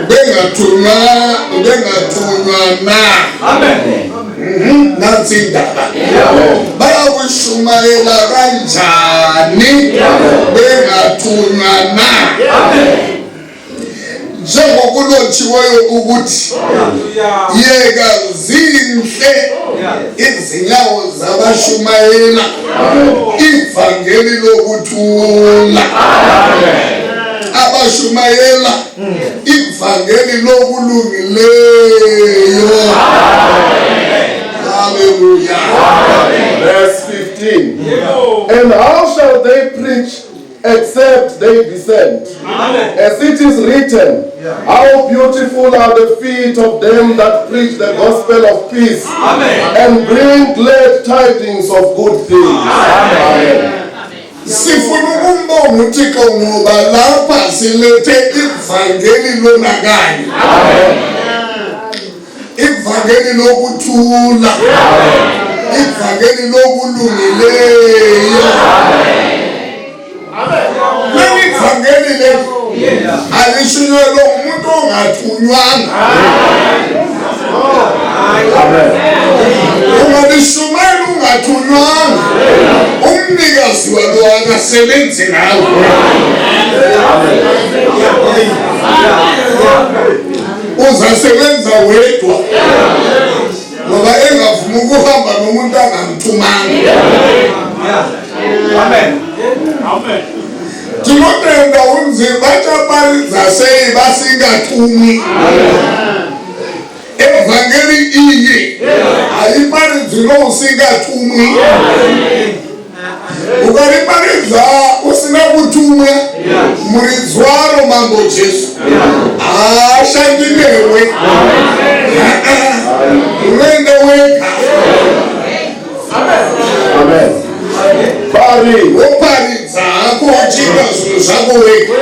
bengathunywa na? Nansi indaba. Bayakushumayela kanjani bengathunywa na? Njengokulotshiweyo ukuthi yeka zinhle izinyawo zabashumayela ivangeli lokuthula, abashumayela ivangeli lokulungileyo. Hallelujah. Verse 15. And how shall they preach except they be sent? As it is written, how beautiful are the feet of them that preach the gospel of peace. Amen. And bring glad tidings of good things. Amen. Sifuna ukumbonga uThixo ngoba lapha silethe ivangeli lonakanye. Ivangeli lokuthula. Ivangeli lokulungileyo. Leli ivangeli leli alishunyelwa umuntu ongathunywanga. Ungalishumayela ungathunywanga, umnikazi walo akasebenzi nawe. Uzasebenza wedwa ngoba engavumi ukuhamba nomuntu angamthumanga. Amen. Amen. Tinotenda unzi vachaparidza sei vasingatumwi. Evhangeri iyi haiparidzirwe usingatumwi. Ukariparidza usina kutumwa, muridzi waro Mambo Jesu haashandi newe. Unoenda wega. Amen. Bari. Woparidza hako uchiita zvinhu zvako wega.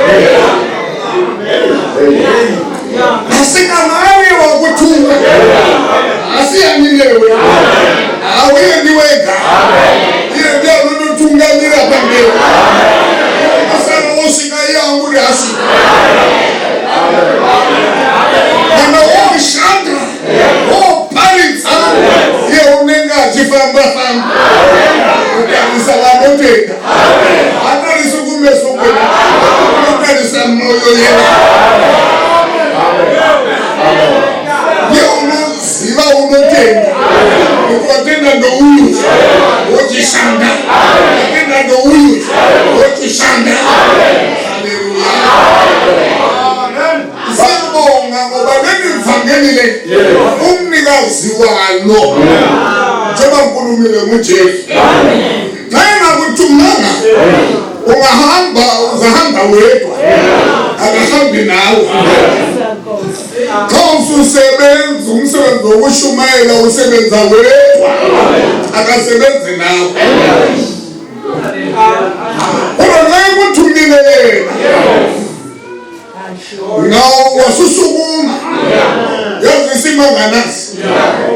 Asi kana ari wakutumwa, asiyani newe, hauendi wega. Iye ndiye anototungamira pamberi. Asara wosvika iye anguri asvika. Kana woshanda woparidza, iye unenge achifamba famba kutarisa vanotenda. Hatarisi kumeso kwedu, unotarisa mwoyo yedu. Iye unoziva unotenda kuti watenda ndouyu wochishanda, watenda ndouyu wochishanda. Haleluya. Siyabonga ngoba leli vangeli le umnikazi walo njengoba ngikhulumile nguJesu. Nxa engakuthumanga ungahamba, uzahamba wedwa, akahambi nawe. Xa ususebenza umsebenzi wokushumayela usebenza wedwa, akasebenzi nawe. Kodwa nxa ekuthumile yena nawo wasusukuma, yazi isimanga nasi,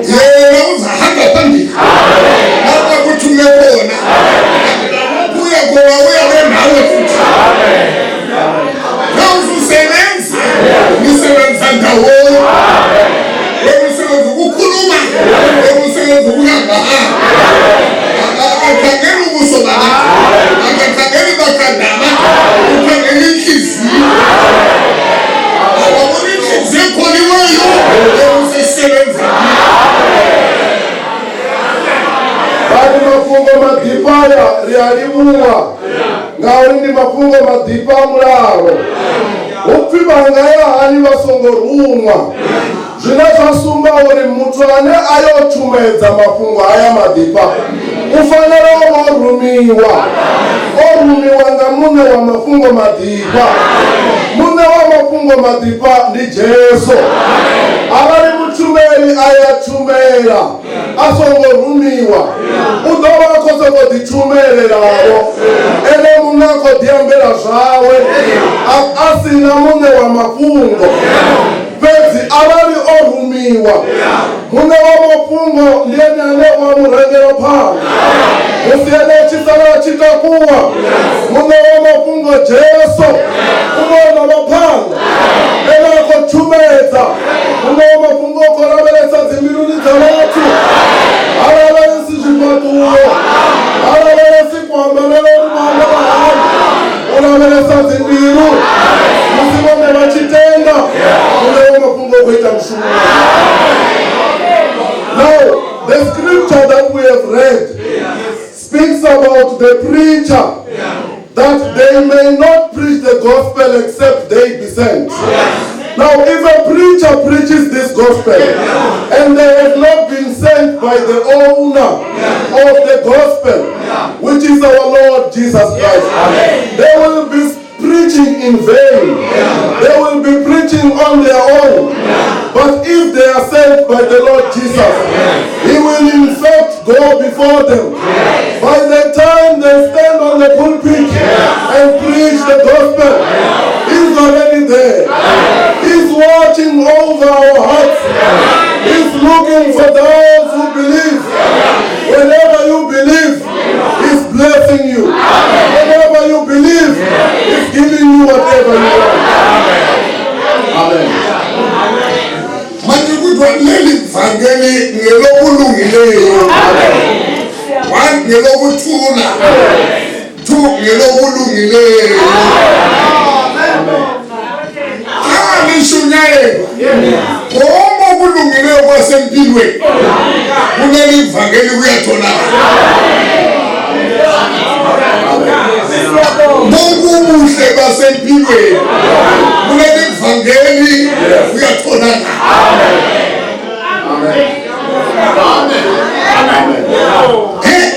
yena uzahamba phambili lapha kuthume khona, uya khona uyabe nawe futhi. Xa ususebenza nisebenza ndawonye. Wena usebenza ukukhuluma, wena usebenza ukuhamba. Akakhangeli ubuso babantu, akakhangeli makhanda abantu, ukhangela inhliziyo. Awabona inhliziyo ekholiweyo, yena usesebenza. Vhari mafhungo maḓifha aya ri a livhuwa ngauri ndi mafhungo maḓifha a mulalo. Hupfi vha nga ya hani vha songo ruṅwa, zwine zwa sumba uri muthu ane a yo tshumedza mafhungo haya maḓifha u fanela u vha o rumiwa. O rumiwa nga muṋe wa mafhungo maḓifha. Muṋe wa mafhungo maḓifha ndi Jesu. Arali mutshumeli a ya tshumela A songo rumiwa u ḓo vha a khou sokou ḓitshumelela-vho, ene muṋe a khou ḓiambela zwawe, a si na muṋe wa mafhungo. Fhedzi arali o rumiwa, muṋe wa mafhungo ndi ene ane u a mu rangela phanḓa. Musi ene a tshi sala a tshi takuwa, muṋe wa mafhungo Jesu u vha o no vha phanḓa, ene a khou tshumedza. Muṋe wa mafhungo u khou lavhelesa dzimbiluni dza vhathu, ha lavhelesi zwifhaṱuwo, ha lavhelesi kuambarele uri vho ambara hani, u lavhelesa dzimbilu. Musi vhone vha tshi tenda, muṋe wa mafhungo u khou ita mushumo. Now, the scripture that we have read speaks about the preacher, that they may not preach the gospel except they be sent. Now, if a preacher preaches this gospel and they have not been sent by the owner of the gospel, which is our Lord Jesus Christ, they will be preaching in vain. They will be preaching on their own. But if they are sent by the Lord Jesus, he will in fact go before them. By the time they stand on the pulpit and preach the gospel, he's already there. He's watching over our hearts. He's looking for those who believe. Whenever you believe, he's blessing you. Whenever you believe, he's giving you whatever you want. Amen. Manje kuthiwa leli vangeli ngelokulungileyo. One, ngelokuthula. Two, ngelokulungileyo. Xa lishunyayelwa konke okulungileyo kwasempilweni kuleli vangeli kuyatholakala. Bonke ubuhle basempilweni kuleli vangeli kuyatholakala.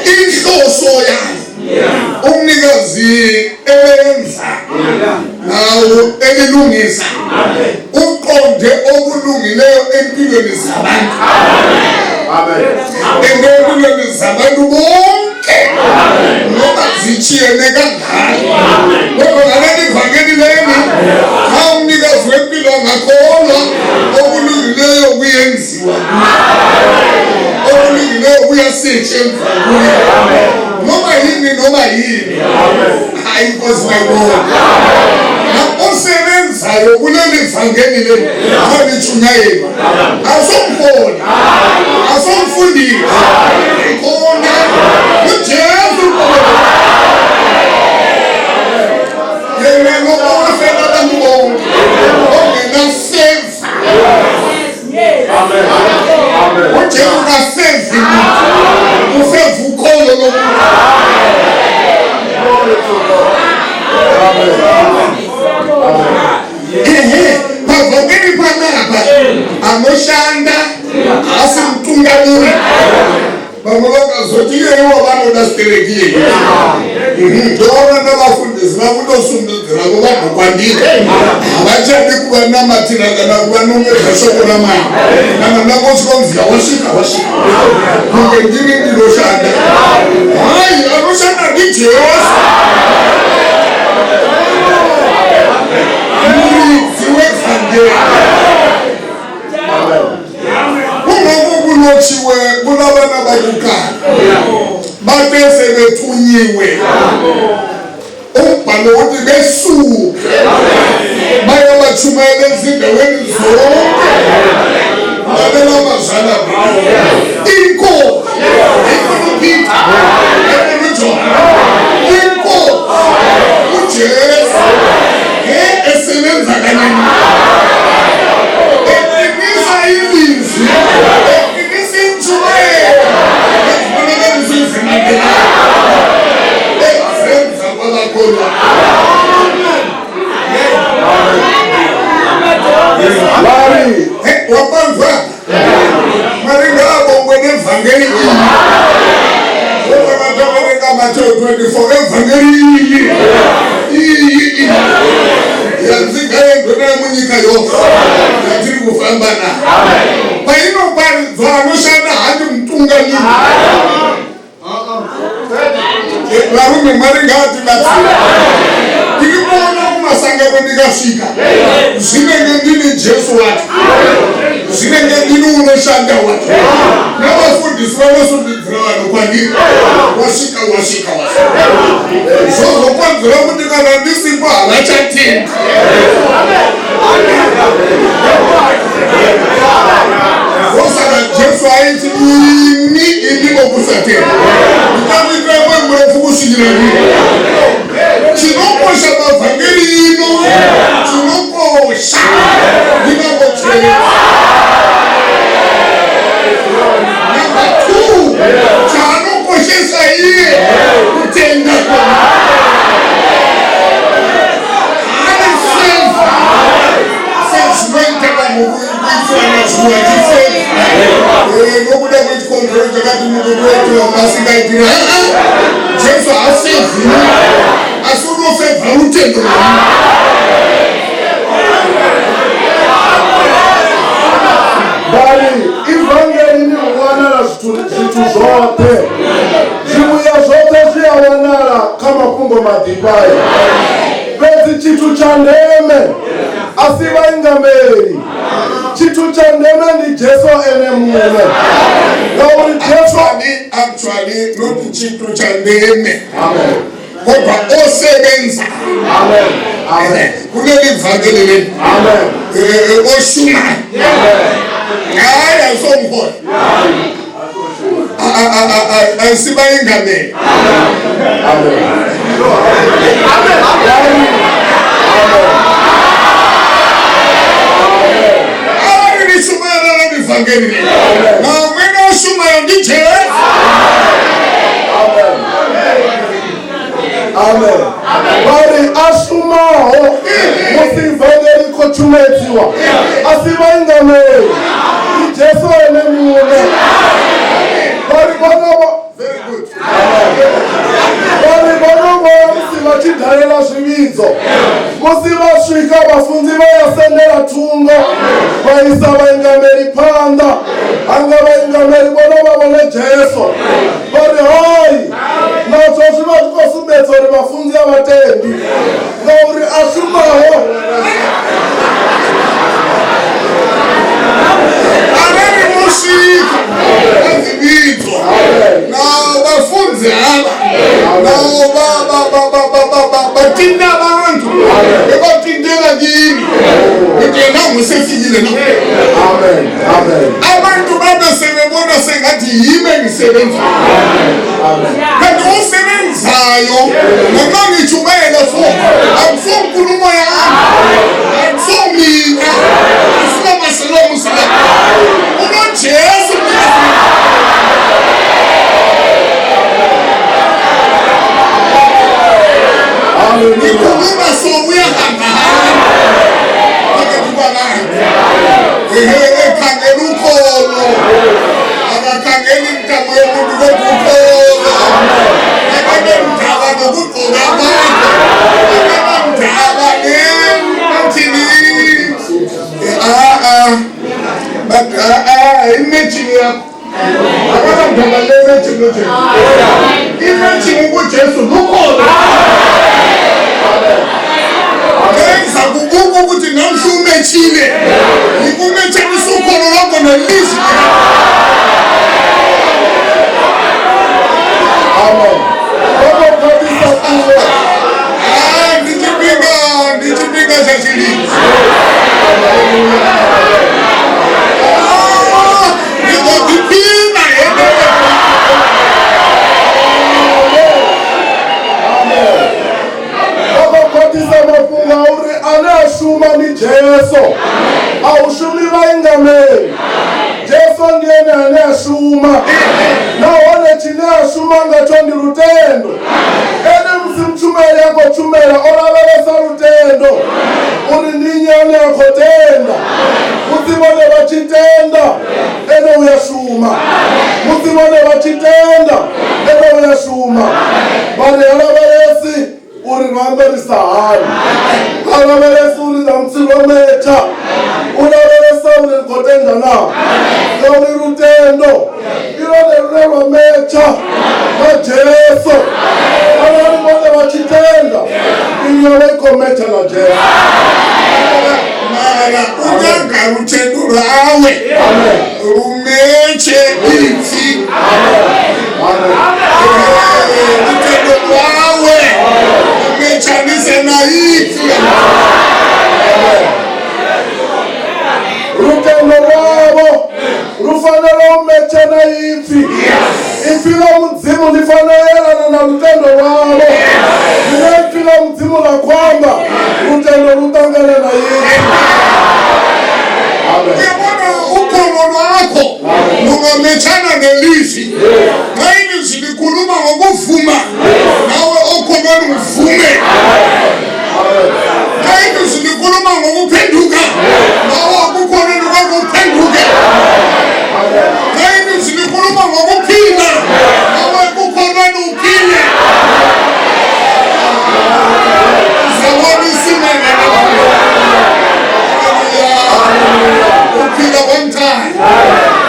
Inhloso yayo umnikazi elenza nawo elilungisa uqonde okulungileyo empilweni zabantu. Empilweni zabantu bonke noma zitshiyene kangaka, kodwa ngaleli vangeli leli xa umnikazi wempilo angakholwa okulungileyo kuyenziwa, okulungileyo kuyasetshenzwa kuye noma yini noma yini. Hayi Nkosi mayibona osebenzayo kuleli vangeli leli xa litshunyayelwa asomholi asomfundisi khona uJesu yena lo owafela abantu bonke ongenaseva. uJesu kasevi muntu, useva ukholo lomuntu. Ehe, pavangeli panapa anoshanda asi mutungamiri. Vamwe vakazoti iyeiwo vanoda stereki iyei ndoona navafundisi vakutosundidziravo vanhu kwandiri, havachadi kuvanamatira kana kuvanongedza shoko raMwari kana ndangosvika wasvika wasvika kunge ndini ndinoshanda. Hai, anoshanda ndiJesu, muridzi wevhangeri. Kungoku kulotshiwe kulabana bakuqala bathe sebethunyiwe, umbhalo uthi besuke baye batshumayela ezindaweni zonke, lalela amazwi inkosi ifuna uPeter, efuna uJohn, inkosi uJesu esebenza kanye eqinisa ilizwi, eqinisa intshumayelo ezibonakaliso ezilandelayo ezenza kwabakholwa. Larry, Wabanzwa mari ngaabongwe nevhangeri iyi. Vakataverenga Mateo 24, evhangeri iyi iyi iyi yanzi ngaendwe nayo munyika yose yatiri kufamba nayo. Painoparidzwa anoshanda handi mutungamiri. kunga ḽiṅwe. Varume Mwari ngaatibatsire. Ndiri kuona kumasangano ndikasvika zvinenge ndini Jesu wacho, zvinenge ndini unoshanda wacho, navafundisi vanosundidzira vanhu kwandiri, wasvika wasvika wasvika, zvozokonzera kuti kana ndisipo havachatendi. Ndosaka Jesu aiti imi imi vokusatenda ndichakuitirai mwoyo murefu kusvikira rini. Chinokosha pavhangeri ino, chinokosha ndinongochena. Number 2, chaanokoshesa iye kutenda kwamunhu. Hariseva sezvinoita vanhu kuitirana zvinhu vachiseva nokuda kwechikonzero chakati murume waitiwa vasingaitiri. Jesu haasevhi, asi unofevha rutendo rwemunhu. Vha ri, Ivangelini hu wanala zwithu zwoṱhe. Zwivhuya zwoṱhe zwi a wanala kha mafhungo maḓifha. Fhedzi tshithu tsha ndeme a si vhaingameli. Tshithu tsha ndeme ndi Jesu ene muṋe. Ngauri Jesu. Actually, actually, not tshithu tsha ndeme. Amen. Kodwa osebenza. Amen. Amen. Kuleli vangeli leli. Amen. Oshumayo. Hayi asomholi. Asibayingameli. Amen. Arali ni shumela la ivangeli leli. Na mwene oshumayo ndi Jesu. Amen. Vha ri a shumaho musi ivangeli i khou tshumedziwa a si vhaingameli, ndi Jesu ene muṋe. Vha ri vhona vho Very good. Vha ri vho no vhona musi vha tshi dalela zwivhidzo, musi vha swika vhafunzi vha ya sendela thungo vha isa vhaingameli phanḓa, hanga vhaingameli vho no vha vhone Jesu. Vha ri hai, nazwo zwi vha zwi khou sumbedza uri vhafunzi a vha tendi, ngauri a shumaho. Arali vho swika kha zwivhidzo na vhafunzi havha na vha tinda vhathu vha tindela kini kuti yena ngusefikile na. Amen. Amen. Abantu babe sebebona sengathi yimi engisebenzayo. Amen. Kanti osebenzayo noma ngitshumayela so akusonkulumo yami, akusomina, akusomaselomusela unoJesu. Hallelujah. Ngikhuluma so uyahamba hamba phakathi kwabantu, ehe, ekhangela ukholo, akakhangeli intamo yomuntu kodwa ukholo. Akanendaba nokugqoka kwakho, akanandaba neathini a-a but a-a i-matching yakho, akanandaba le-matching noJesu. I-matching kuJesu lukholo. Ngenza kubuka ukuthi namhla umechile, ngikumetshekisa ukholo lwakho nelizwi. Amen. Vho no khwaṱhisa fhungo. Ah, ndi tshifhinga tsha tshilidzi. Ah, ndi ḓo ḓiphina heneyo. Vho no khwaṱhisa mafhungo a uri ane a shuma ndi Jesu, a hu shumi vhaingameli. Jesu ndi ene ane a shuma, nahone tshine a shuma ngatsho ndi lutendo. Ene musi mutshumeli a khou tshumela o lavhelesa lutendo uri ndi nnyi ane a khou tenda. Musi vhone vha tshi tenda, ene u ya shuma. Musi vhone vha tshi tenda, ene u ya shuma. Vha ri ha lavhelesi uri ro ambarisa hani, ha lavhelesi uri ṋamusi ro metsha, u lavhelesa uri ri khou tenda na, ngauri lutendo ndi lwone. lune lwa metsha na Jesu. Arali vhone vha tshi tenda, iyo vha i khou metsha na Jesu. Mara u nyaga lutendo lwawe lumeche ipfi. Lutendo lwawe lumechanise na ipfi. Lutendo lwavho lu fanela u metsha na ipfi. Ipfi ḽa Mudzimu ḽi fanela u elana na lutendo lwavho. Zwine ipfi ḽa Mudzimu ḽa khou amba, lutendo lu ṱangana na ipfi. Amen. Uyabona ukholo lwakho lungamechana nelizwi. Xa ilizwi likhuluma ngokuvuma, nawe okholweni uvume. Xa ilizwi likhuluma ngokuphenduka, nawe okukholweni kwakho uphenduke. Xa ilizwi likhuluma ngokuphila, nawe ekukholweni uphile. Uzabona isimanga. Hallelujah. Uphila one time.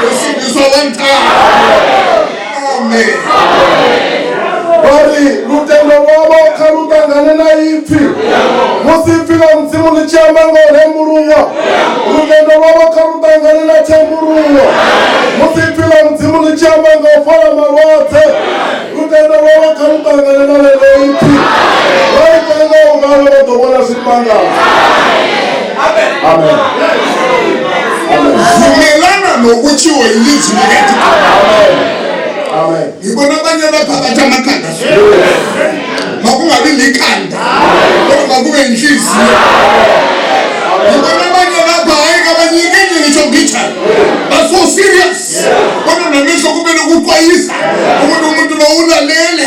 Usindiswa one time. Amen. Vha ri lutendo lwavho kha lu ṱangane na ipfi. Musi ipfi ḽa Mudzimu ḽi tshi amba nga u rembuluwa, lutendo lwavho kha lu ṱangane na thembuluwo. Musi ipfi ḽa Mudzimu ḽi tshi amba nga u fhola malwadze, lutendo lwavho kha lu ṱangane na ḽeḽo ipfi. Vha ita nga u ralo vha ḓo vhona zwimangadzo. Amen. Vumelana nokutshiwo yilizwi likaThixo. Amen. Ngibona abanye lapha bathi amakhanda. Makungabi likhanda, kodwa makube inhliziyo. Ngibona abanye lapha hayi kabanyikinyi ngisho ngitsha. Ba so serious. Kodwa namehlo kube nokuxwayisa ukuthi umuntu lo ulalele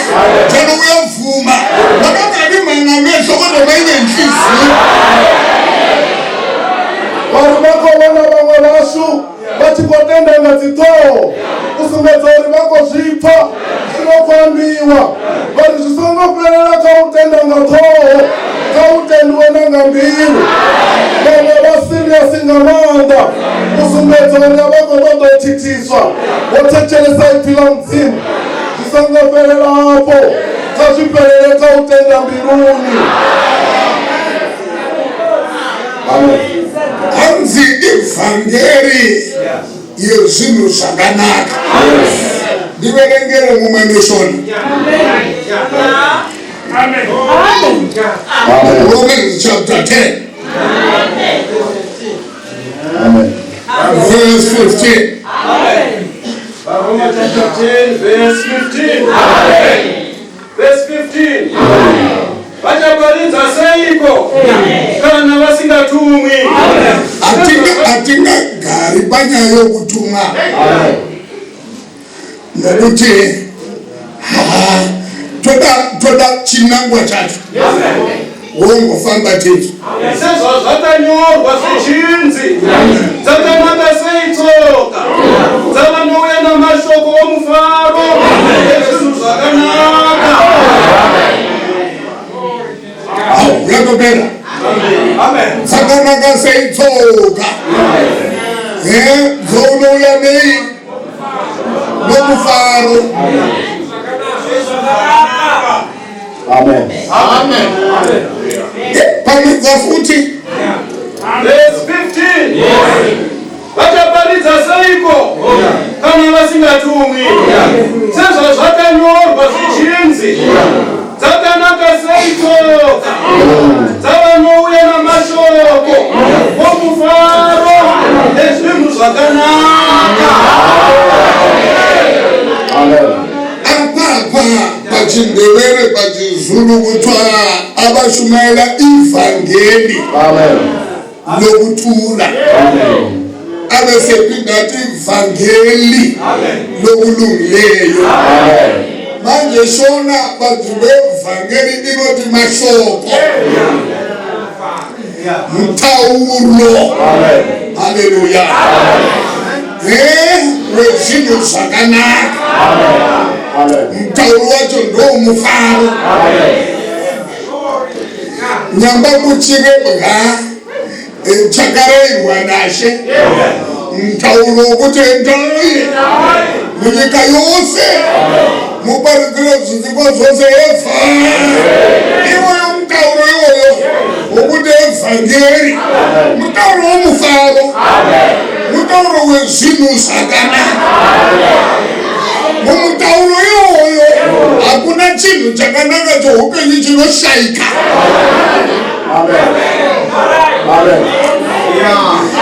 njalo uyavuma. Makangabi mangamehlo kodwa mayibe inhliziyo. Vha ri vha khou vhona vhaṅwe vhashu vha tshi khou tenda nga dziṱhoho u sumbedza uri vha khou zwi pfa zwi no khou ambiwa. Vha ri zwi songo fhelela kha u tenda nga ṱhoho, kha u tendiwe na nga mbilu. Vhaṅwe vha serious nga maanḓa u sumbedza uri a vha khou ṱoḓa u thithiswa, vho thetshelesa ipfi ḽa Mudzimu. Zwi songo fhelela hafho, kha zwi fhelele kha u tenda mbiluni. Amen. Hanzi ivhangeri yezvinhu zvakanaka. Ndiverengere mumwe neshona. Amen. Romans chapter 10 Amen. verse 15. Roma chapter 10 verse 15. Verse 15. Vachaparidza seiko kana vasingatumwi? Atingagari panyaya yokutumwa nokuti ha, toda chinangwa chacho wongofamba tizvo. Sezvazvakanyorwa zvichinzi, dzakanaka sei tsoka dzavanouya namashoko omufaro ezvinhu zvakanaka. Au, yatopera. Dzakanaka sei tsoka dzounouya nei nomufaro. Amen. Amen. Pamidza futi. Verse 15. Vachaparidza seiko kana vasingatumwi? Sezvazvakanyorwa zvichinzi, dzakanaka sei tsoka dzavanouya namashoko omufaro ezvinhu zvakanaka. Amen. Apapa pachindevere pachizulu kuthiwa abashumayela ivhangeli Amen. lokuthula, abesephinda athi ivhangeli lokulungileyo. Manje shona vanhu vevhangeri inoti mashoko, mutauro, haleluya, wezvinhu zvakanaka. Amen. Mutauro wacho ndomufaro. Nyamba kuchirebwa chakarayirwa nashe, mutauro wokuti endai. Munyika yose muparidzire zvisikwa zvose eva iwoyo mutauro iwoyo wokuti evhangeri mutauro womufaro mutauro wezvinhu zvakanaka mumutauro iwoyo hakuna chinhu chakanaka choupenyu chinoshaika.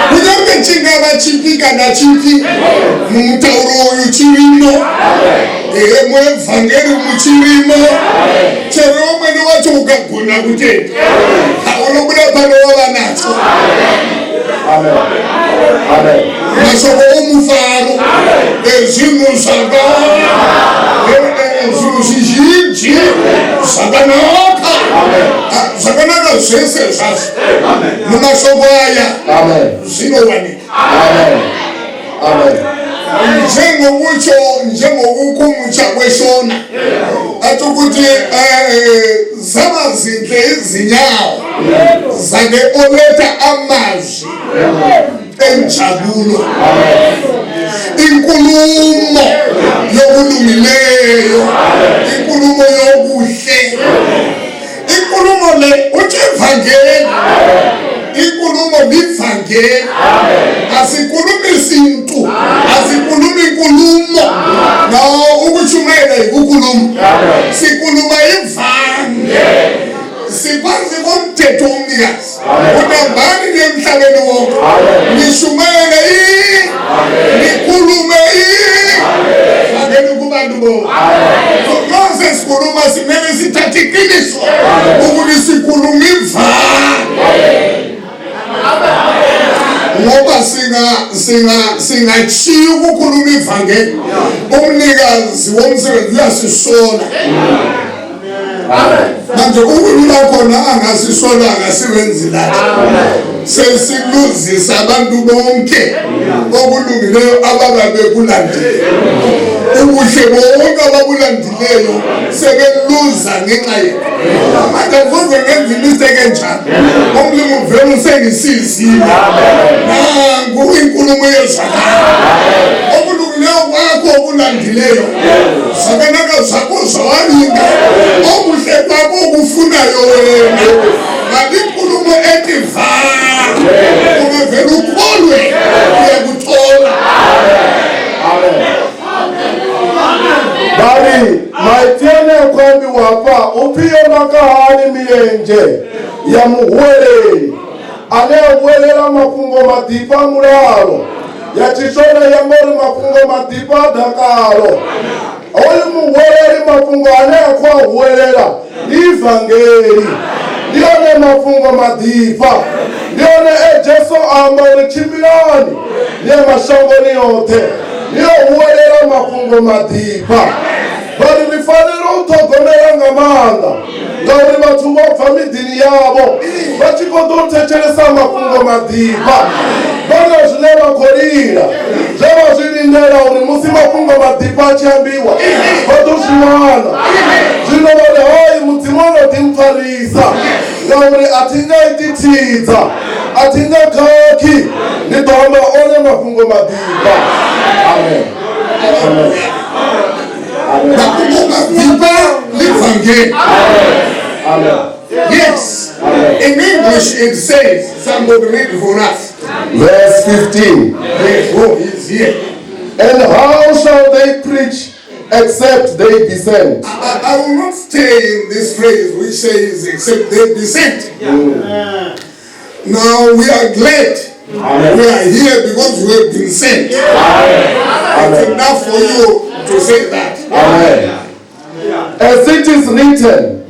Kunyange chingava chipi kana chipi mumutauro uyu chirimo. Ehe, muevhangeri muchirimo. Chero umweni wacho ukagona kutenda unobuda pano wava nacho. Mashoko omufaro ezvinhu zvaka zvinhu zvizhinji zvakanaka zvakanaka zvese zvazvo mumashoko aya zvinowanika. Njengokutsho njengokukhumutsha kweshona athi ukuthi zaba zinhle izinyawo zake oletha amazwi enjabulo inkulumo yokulungileyo inkulumo yokuhle inkulumo le uthi ivangeli inkulumo livangeli asikhulumi isintu asikhulumi inkulumo no ukushumayela yikukhuluma sikhuluma ivangeli sikwazi komthetho womnikazi unambani nemhlabeni wonke nishumayele i nikhulume i vangeli kubantu bonke. So nxa sesikhuluma simele sithathe iqiniso ukuthi sikhuluma ivangeli ngoba singachiya ukukhuluma ivangeli umnikazi womsebenzi uyasisola. Manje ukulula khona angasisola angasebenzi lathi sesiluzisa abantu bonke okulungileyo abababekulandile ubuhle bonke ababulandileyo sebeluza ngenxa yethu. Manje akuze ngenza imistake enjalo umlimi vele usengisizile nangu inkulumo yezwakala okulungileyo kwakho okulandileyo zvakanaka zvako zvawavinga okuhle kwako okufunayo wena ngathi inkulumo ethi va ungavele ukholwe uyakuthola. Vha ri maipfi ane a khou ambiwa hafha upfi yo naka hani milenzhe ya muhuweleli ane a huwelela mafhungo maḓifha a mulalo ya tshishona ya amba uri mafhungo maḓifha a dakalo. Hoyu muhuweleli mafhungo ane a khou a huwelela ndi ivangeli ndi one mafhungo maḓifha ndi one e Jesu a amba uri tshimbilani ni ye mashangoni yoṱhe ni yo huwelela mafhungo maḓifha. Vha ri ri fanela u ṱhogomela nga maanḓa ngauri vhathu vho bva miḓini yavho vha tshi khou ḓo thetshelesa mafhungo maḓifha vha na zwine vha khou lila zwe vha zwi lindela uri musi mafhungo maḓifha a tshi ambiwa vha ḓo zwi wana. Zwino vha ri hai Mudzimu o no ḓi mpfarisa ngauri a thi nga iti thidza a thi nga khakhi ndi ḓo amba one mafhungo maḓifha. Amen. Amen. Amen. Mafhungo maḓifha livangeli. Amen. Yes. In English it says, somebody read for us. Verse 15. Yes, oh, he's here. And how shall they preach except they be sent? I will not stay in this phrase which says, except they be sent. Now we are glad we are here because we have been sent. It's enough for you to say that. Amen. As it is written,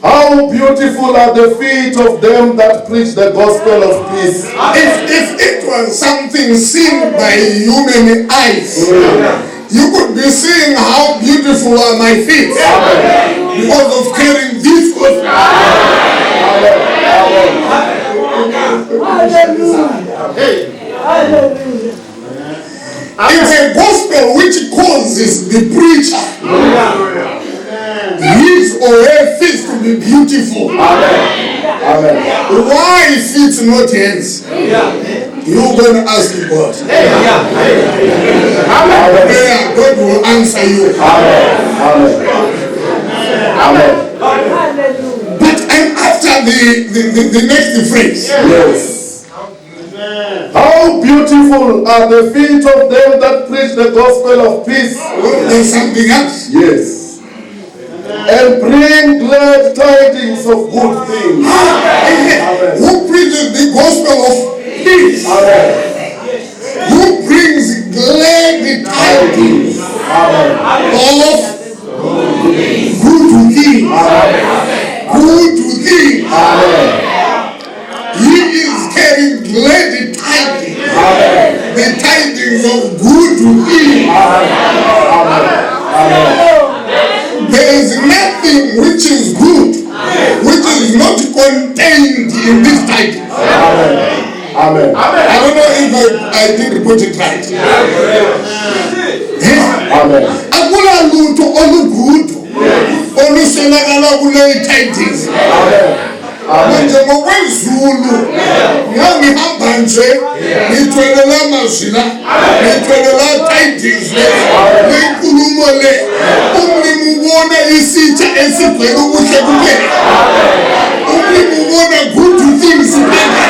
how beautiful are the feet of them that preach the gospel of peace. If it was something seen by human eyes, you could be seeing how beautiful are my feet because of carrying this gospel. It's a gospel which causes the preacher his or her feet to be beautiful. Amen. Why feet, not hands? You go and ask God. Amen. God will answer you. Amen. Amen. But I'm after the next phrase. Yes. How beautiful are the feet of them that preach the gospel of peace. Well, there's something else. Yes. And bring glad tidings of good things. Amen. Who preaches the gospel of peace? Amen. Who brings glad tidings of good things? Good things. Amen. He is carrying glad tidings. Amen. The tidings of good things. Amen. Amen. There is nothing which is good, which is not contained in this tidings. Amen. Amen. I don't know if I did put it right. Amen. Akula lutho olugudu oluswelakala kule tidings. Amen. Manje ngokwezulu ngangihamba nje ngithwele la mazwi la, ngithwele la tidings le, lenkulumo le. Umlimi ubona isitsha esigcwele ubuhle kuphela. Umlimi ubona good things kuphela.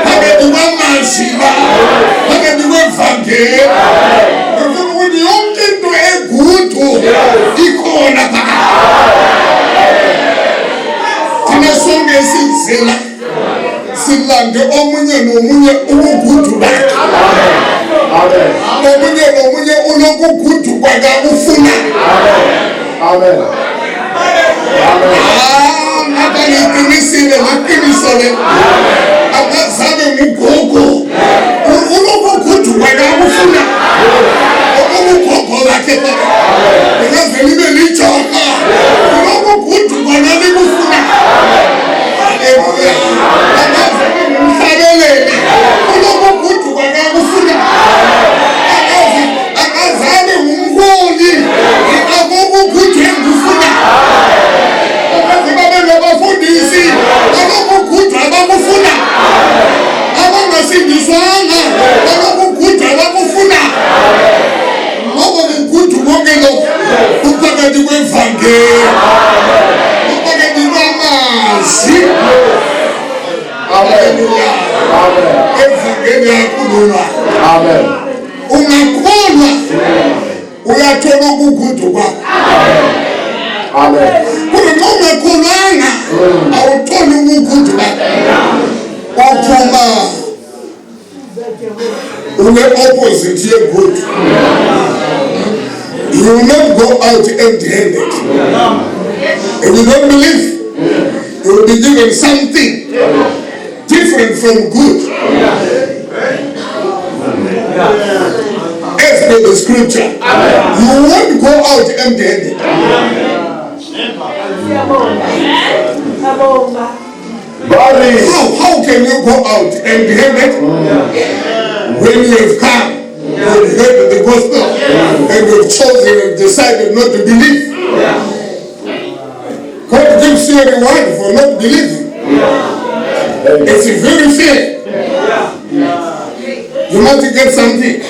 Phakathi kwamazwi la, phakathi kwevangeli. Ngifuna ukuthi yonke into egudu ikhona phakathi. Thina sonke sizela silande omunye nomunye ubugudu bakhe. Amen. Omunye nomunye unokugudu kwakhe akufuna. Amen. Ah, ngapha ngiqinisile laqiniso le. Akazange ngugogo. Unokugudu kwakhe akufuna. Okubugogo bakhe. Lingaze libe lijoka. Unokugudu kwakhe likufuna. Haleluya. Akazange ngumhlabeleli. Unokugudu kwakhe akufuna. Akazange ngumholi. Akubugudu engufuna. Akaze babe ngabafundisi. Banokugudu abakufuna. Abangasindiswanga. Banokugudu abakufuna. Ngoba kugudu konke lokhu kuphakathi kwevangeli. Kuphakathi kwamazwi. Haleluya. Amen. Evangeli yakhuluma. Amen. Ungakholwa uyathola ukugudu kwakho. Amen. Kodwa nxa ungakholwanga awutholi ukugudu bakho. Uphuma ube opposite yegudu. You will not go out empty-handed. If you don't believe, you will be given something different from good. As per the scripture, you won't go out empty-handed. Bari. How can you go out empty-handed when you have come, you have heard the gospel, and you have chosen and decided not to believe? God gives you a reward for not believing. It's very fair. You want to get something.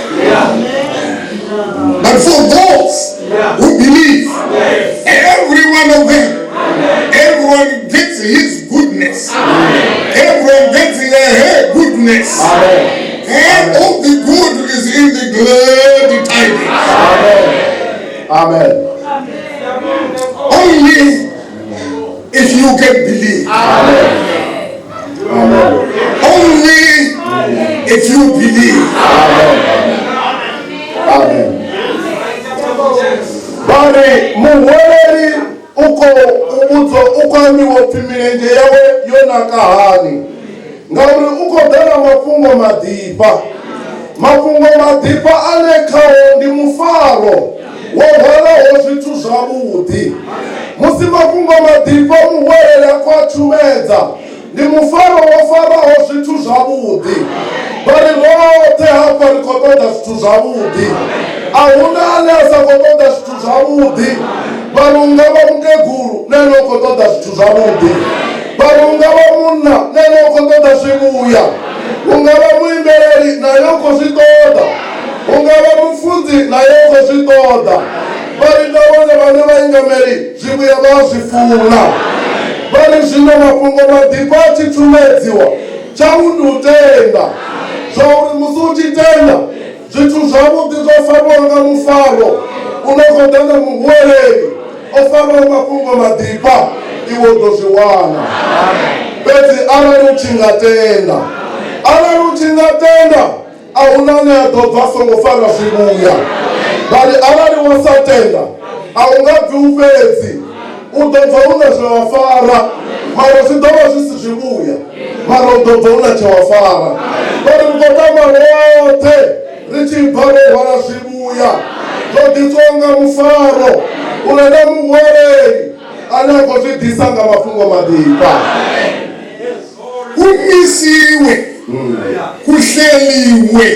But for those who believe, every one of them, everyone gets his goodness. Everyone gets her goodness. And all the good is in the glad tidings. Amen. Only if you can believe. Amen. Only if you believe. Amen. Amen. Bari muhweleli uko ubudzo ukwamiwa upfi milenzhe yawe yo naka hani, ngauri u khou ḓa na mafhungo maḓifha. Mafhungo maḓifha ane khao ndi mufaro wo hwalaho zwithu zwavhuḓi. Musi mafhungo maḓifha muhweleli a khou a tshumedza, ndi mufaro wo faraho zwithu zwavhuḓi. Vha ri roṱhe hafha ri khou ṱoḓa zwithu zwavhuḓi. A huna ane a sa khou ṱoḓa zwithu zwavhuḓi. Vha ri unga vha mukegulu na ene u khou ṱoḓa zwithu zwavhuḓi. Vha ri unga vha munna na ene u khou ṱoḓa zwivhuya. Unga vha muimana khou zwi ṱoḓa, hu nga vha mufunzi naye u khou zwi ṱoḓa. Vha ri na vhone vhane vhaingameli zwivhuya vha zwi funa. Vha ri zwino mafhungo maḓifha a tshi tshumedziwa tshau ndi u tenda, zwa uri musi u tshi tenda zwithu zwavhuḓi zwo farwaho nga mufaro u no khou ḓa nga muhuweleli o farwaho mafhungo maḓifha, iwe u ḓo zwi wana. Fhedzi arali u tshi nga tenda, arali u tshi nga tenda, a hu na ane a ḓo bva a songo fara zwivhuya. Vha ri arali wa sa tenda, a u nga bvi u fhedzi, u ḓo bva u na zwe wa fara, mara zwi ḓo vha zwi si zwivhuya, mara u ḓo bva u na tshe wa fara. Vha ri ri khou tama roṱhe ri tshi bva ro hwala zwivhuya, zwo ḓiswaho nga mufaro u re na muhuweleli ane a khou zwi ḓisa nga mafhungo maḓifha. Kumisiwe, kuhleliwe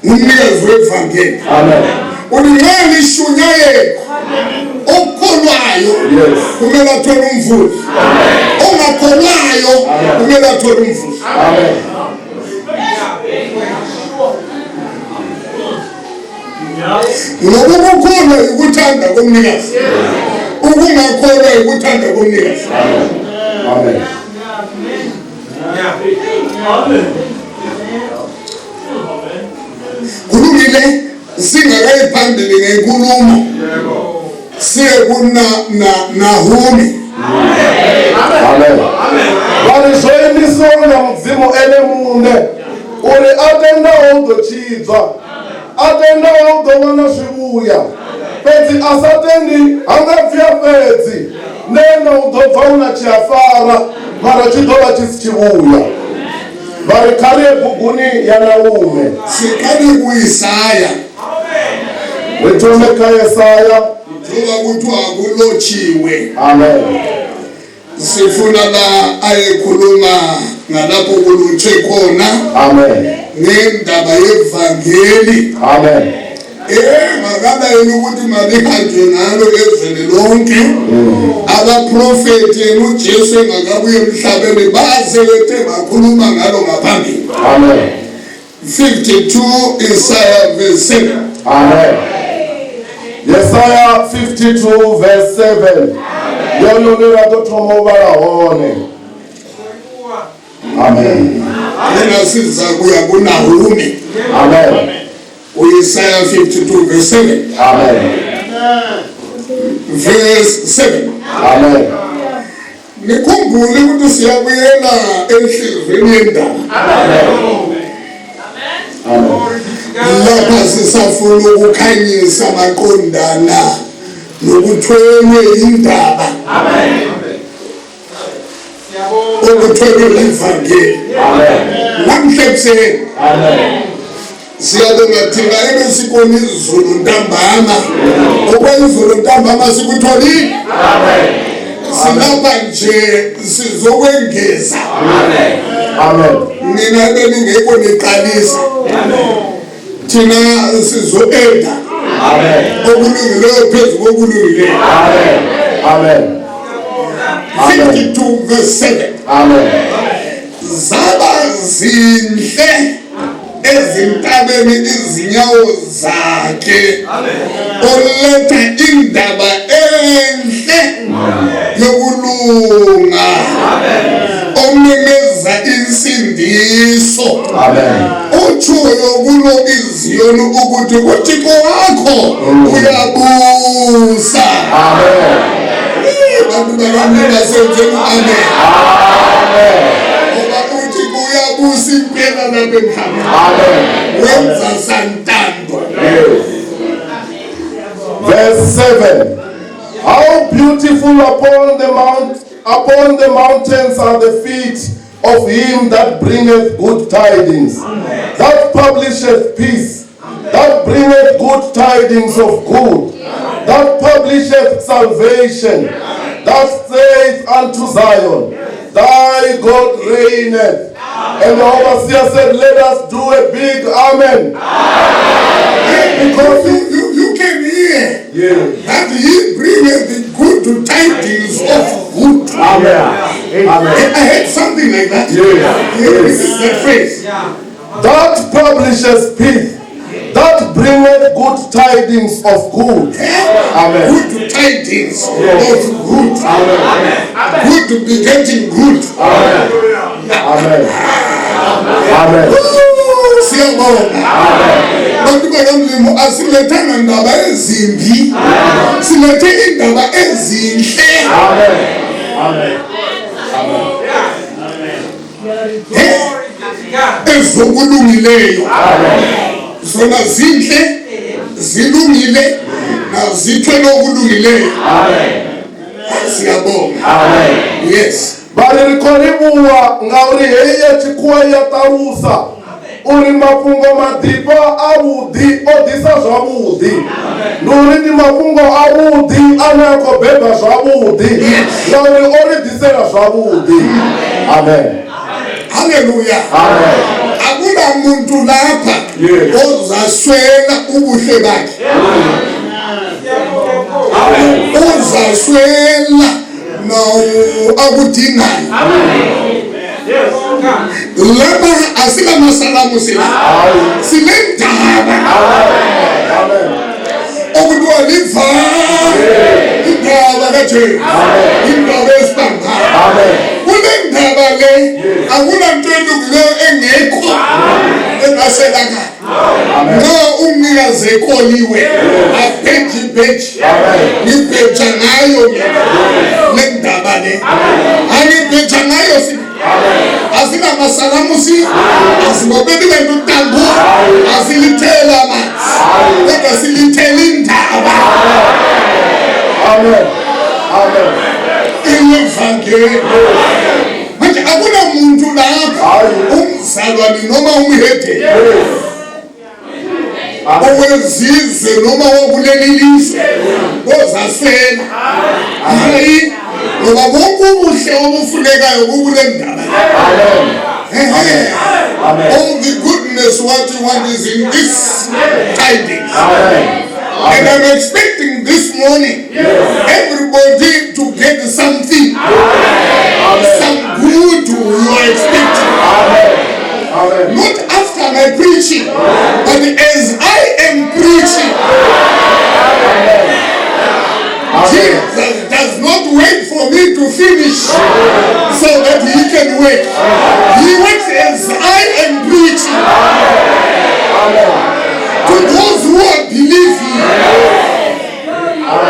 ngumnikazi wevangeli. Amen. Uthi nxa lishunyayelwa okholwayo kumele athole umvuzo, ongakholwayo kumele athole umvuzo. Amen. Ngoba ukukholwa yikuthanda komnikazi, ukungakholwa yikuthanda komnikazi. Amen. Kulungile, singakayi phambili ngenkulumo siye kuna Nahumi. Amen. Vha ri zwo imisiwa nga Mudzimu ene muṋe uri a tendaho u ḓo tshidzwa, a tendaho u ḓo wana zwivhuya, fhedzi a sa tendi ha nga bvi a fhedzi. Nṋe u ḓo bva u na tshi a fara, mara tshi ḓo vha tshi si tshivhuya. Vha ri kha ri ye buguni ya Naume. Siqale kuIsaya. Ri thome kha Yesaya. Njengoba kuthiwa kulotshiwe. Amen. Sifuna la ayekhuluma ngalapho kulotshwe khona. Amen. Ngendaba yevangeli. Amen. Ngakabayela ukuthi malihanjwe ngalo ezweni lonke. Abaprofeti yena uJesu engakabuye emhlabeni baze bethe bakhuluma ngalo ngaphambili. Amen. 52 Isaiah verse 7. Amen. Yesaya 52 verse 7. Yone hune ra ḓo thoma u vhala hone. Amen. Lena siza kuya kuNahumi. Amen. UIsaiah 52 verse 7. Amen. Verse 7. Amen. Nikhumbule ukuthi siyabuyela enhliziyweni yendaba. Amen. Lapha sisafuna ukukhanyisa maqondana nokuthwelwe indaba. Okuthwelwe ivangeli. Amen. Namhla ekuseni Amen. siyabonga thina ebesikona izulu ntambama. Okwezulu ntambama sikutholile. Silapha nje sizokwengeza. Amen. Nina ebeningekho niqalisa. Thina sizo-eda Amen. okulungileyo phezu kokulungileyo. Amen. Amen. Amen. 52 verse 7. Amen. Zaba zinhle ezintabeni izinyawo zakhe oletha indaba enhle yokulunga, omemeza insindiso. Amen. Utshoyo kulo iZiyoni ukuthi uThixo wakho uyabusa. Amen. Bantu bakamina senzeni amen. Amen. Ngoba uThixo uyabusa impela lapha emhlabeni. Amen. Wenza santando. Yes. Verse 7. How beautiful upon the mountains are the feet of him that bringeth good tidings, that publisheth peace, that bringeth good tidings of good, that publisheth salvation, that saith unto Zion, Thy God reigneth. And the overseer said, Let us do a big amen. Because You can hear Yes. that he bringeth the good tidings of good. Amen. Amen. I heard something like that. Yes. Yes. That phrase. That publisheth peace, that bringeth good tidings of good. Amen. Good tidings of good. Amen. Good begetting good. Amen. Amen. Amen. Siyabonga. Bantu bakaMlimu asilethanga ndaba ezimbi. Silethe indaba ezinhle. Amen. Amen. Ezokulungileyo. Zona zinhle, zilungile, nazithwele okulungileyo. Amen. Siyabonga. Amen. Yes. Vha ri ri khou livhuwa ngauri heyi ya tshikhuwa ya ṱalusa uri mafhungo maḓifha avhuḓi o ḓisa zwavhuḓi. Ndi uri ndi mafhungo avhuḓi ane a khou beba zwavhuḓi ngauri o ri ḓisela zwavhuḓi. Amen. Haleluya. Amen. Akuna muntu lapha ozaswela ubuhle bakhe. Uzaswela akudingayo. Lapha asilamasalamusi la. Silendaba. Okuthiwa liva indaba kaJesu. Indaba esibambayo. Kule ndaba le akunanto elungileyo engekho engaselakala. No umnikazi ekoliwe abheji bheji ngibheja ngayo le ndaba le. Angibheja ngayo si asinamasalamusi asibobeli lento ntambo asilithela amanzi kodwa silithela indaba. Amen. Amen. Ivangeli. Manje akunamuntu lapha umzalwane noma umhedeni owezizwe noma wokuleli lizwe ozaswela. Hayi, ngoba bonke ubuhle obufunekayo kukule ndaba. Amen. Amen. All the goodness what you want is in this tidings. Amen. And I'm expecting this morning everybody to get something. Some good you are expecting. Amen. Amen. Not after my preaching, but as I am preaching. Jesus does not wait for me to finish so that he can work. He works as I am preaching. To those who are believing.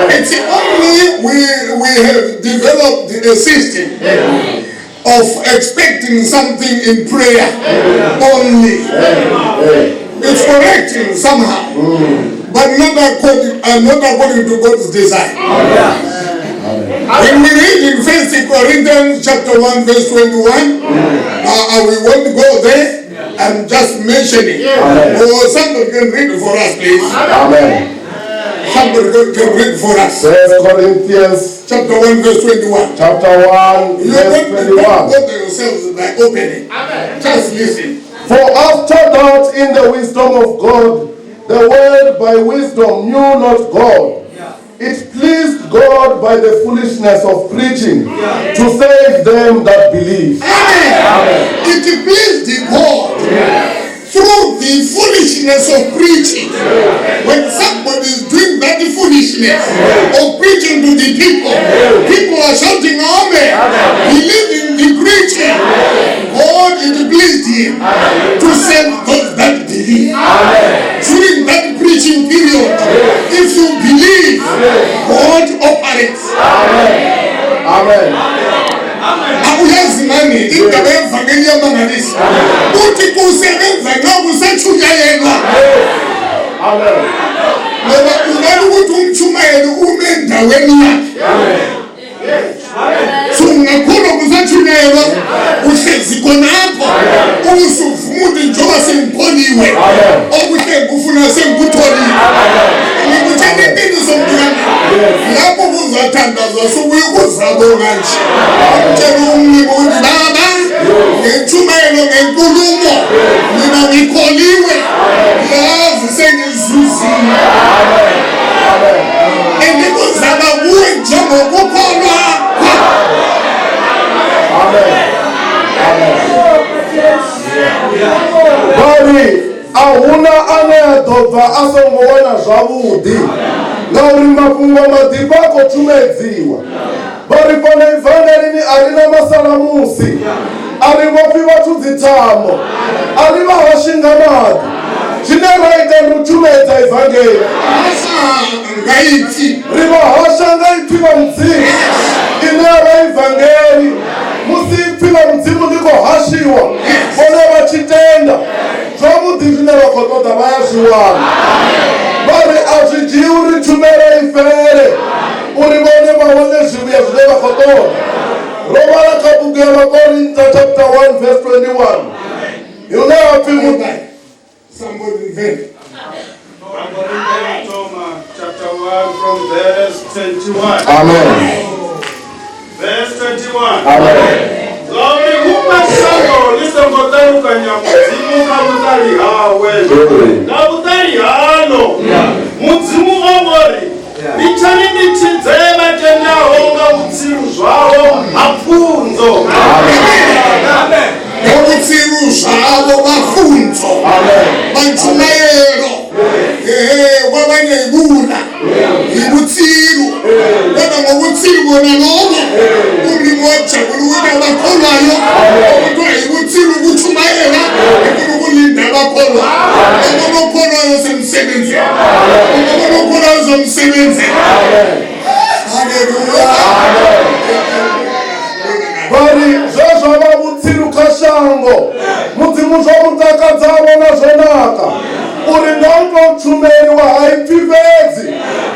It's only we have developed a system of expecting something in prayer only. It's correct somehow, but not according to God's design. When we read in 1 Corinthians chapter 1 verse 21, we won't go there. I'm just mentioning. Or somebody can read for us, please. Amen. Somebody can read for us. 1 Corinthians chapter 1 verse 21. Chapter 1 You verse don't 21. bother yourselves by opening. Amen. Just listen. For after that, in the wisdom of God, the world by wisdom knew not God. It pleased God by the foolishness of preaching to save them that believe. Amen. Amen. It pleased God through the foolishness of preaching. When somebody is doing that foolishness of preaching to the people, people are shouting amen, believing the preaching. God, it pleased him to save those that believe. During that preaching period, if you believe, God operates. Amen. Amen. Akuyazi mani indaba yevangeli yamangalisa uthi kusebenza nxa kusatshunyayelwa. Ngoba ubona ukuthi umtshumayeli ume endaweni yakhe. So ungakholwa kusatshunyayelwa uhlezi khonapho ubusuvuma ukuthi njengoba sengikholiwe okuhle ngikufuna sengikutholile. Ngikutshela iqiniso mntukami, lapho kuzathandazwa subuye ukuzabonga nje. Umtshela umniki ukuthi baba ngentshumayelo ngenkulumo mina ngikholiwe yazi sengizuzile. Andikuzaba kuwe njengokukholwa kwakho. Amen. Amen. Hu na ane a ḓo bva a songo wana zwavhuḓi, ngauri mafhungo maḓifha a khou tshumedziwa. Vha ri fhano ivangelini a ri na masalamusi, a ri vhofhi vhathu dzithamo, a ri vha hashi nga maḓi. Zwine ra ita ndi u tshumedza ivangeli. Ri vha hasha nga ipfi ḽa Mudzimu, ine ya vha ivangeli. Musi ipfi ḽa Mudzimu ḽi khou hashiwa, vhone vha tshi tenda zwavhuḓi zwine vha khou ṱoḓa vha ya zwi wana. Vha ri a zwi dzhii uri tshumelo i fhele uri vhone vha wane zwivhuya zwine vha khou ṱoḓa. Ro vhala kha bugu ya Vhakorinta chapter 1 verse 21 hune ha pfi Somebody read. Chapter 1 from verse 21. Amen. Verse 21. Amen. Ngauri hufha shango ḽi songo ṱalukanya Mudzimu nga vhuṱali hawe. Nga vhuṱali haḽo Mudzimu o vho ri, Litshani ndi tshidze vha tendaho nga vhutsilu zwavho ha pfunzo. Amen. Nga vhutsilu zwavho vha pfunzo. Vha ntshumaelo. Ehe, kwabanye yibula. Yibutsilu. Kodwa ngobutsilu bona lobo uri ngojabula ukuthi abakholwayo okuthiwa yibutsilu ukutshumayela ifuna ukulinda abakholwayo. Ubona okholwayo semsebenzini. Ubona okholwayo uzomsebenzela. Haleluya. Vha ri zwe zwa vha vhutsilu kha shango, Mudzimu zwa mu takadza a vhona zwo naka uri nga u tou tshumeliwa ha ipfi fhedzi,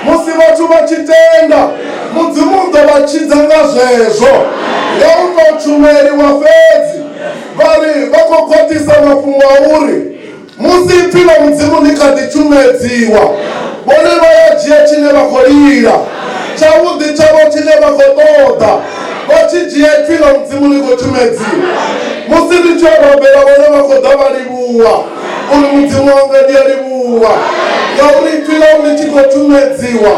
musi vhathu vha tshi tenda, Mudzimu u ḓo vha tshidza nga zwezwo, nga u tou tshumeliwa fhedzi. Vha ri vha khou khwaṱhisa mafhungo a uri musi ipfi ḽa Mudzimu ḽi kha ḓi tshumedziwa, vhone vha ya dzhia tshine vha khou lila, tshavhuḓi tshavho tshine vha khou ṱoḓa, vha tshi dzhia ipfi ḽa Mudzimu ḽi khou tshumedziwa. Musi ri tshi rabela, vhone vha khou ḓa vha livhuwa uri Mudzimu wanga ndi a livhuwa ngauri ipfi ḽau ḽi tshi khou tshumedziwa,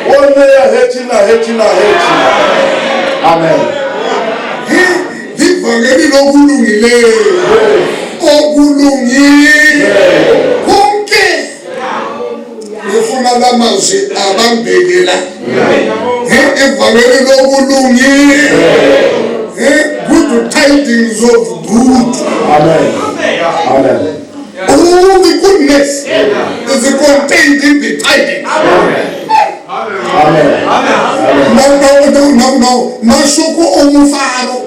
wo ṋea hetshi na hetshi na hetshi. Amen. Ivangeli lokulungileyo okulungile konke ngifuna la mazwi abambeke la. Ivangeli lokulungile, good tidings of good. Amen. Amen. All the goodness is contained in the tidings. Amen. No, no, no, no, no. Mashoko omufaro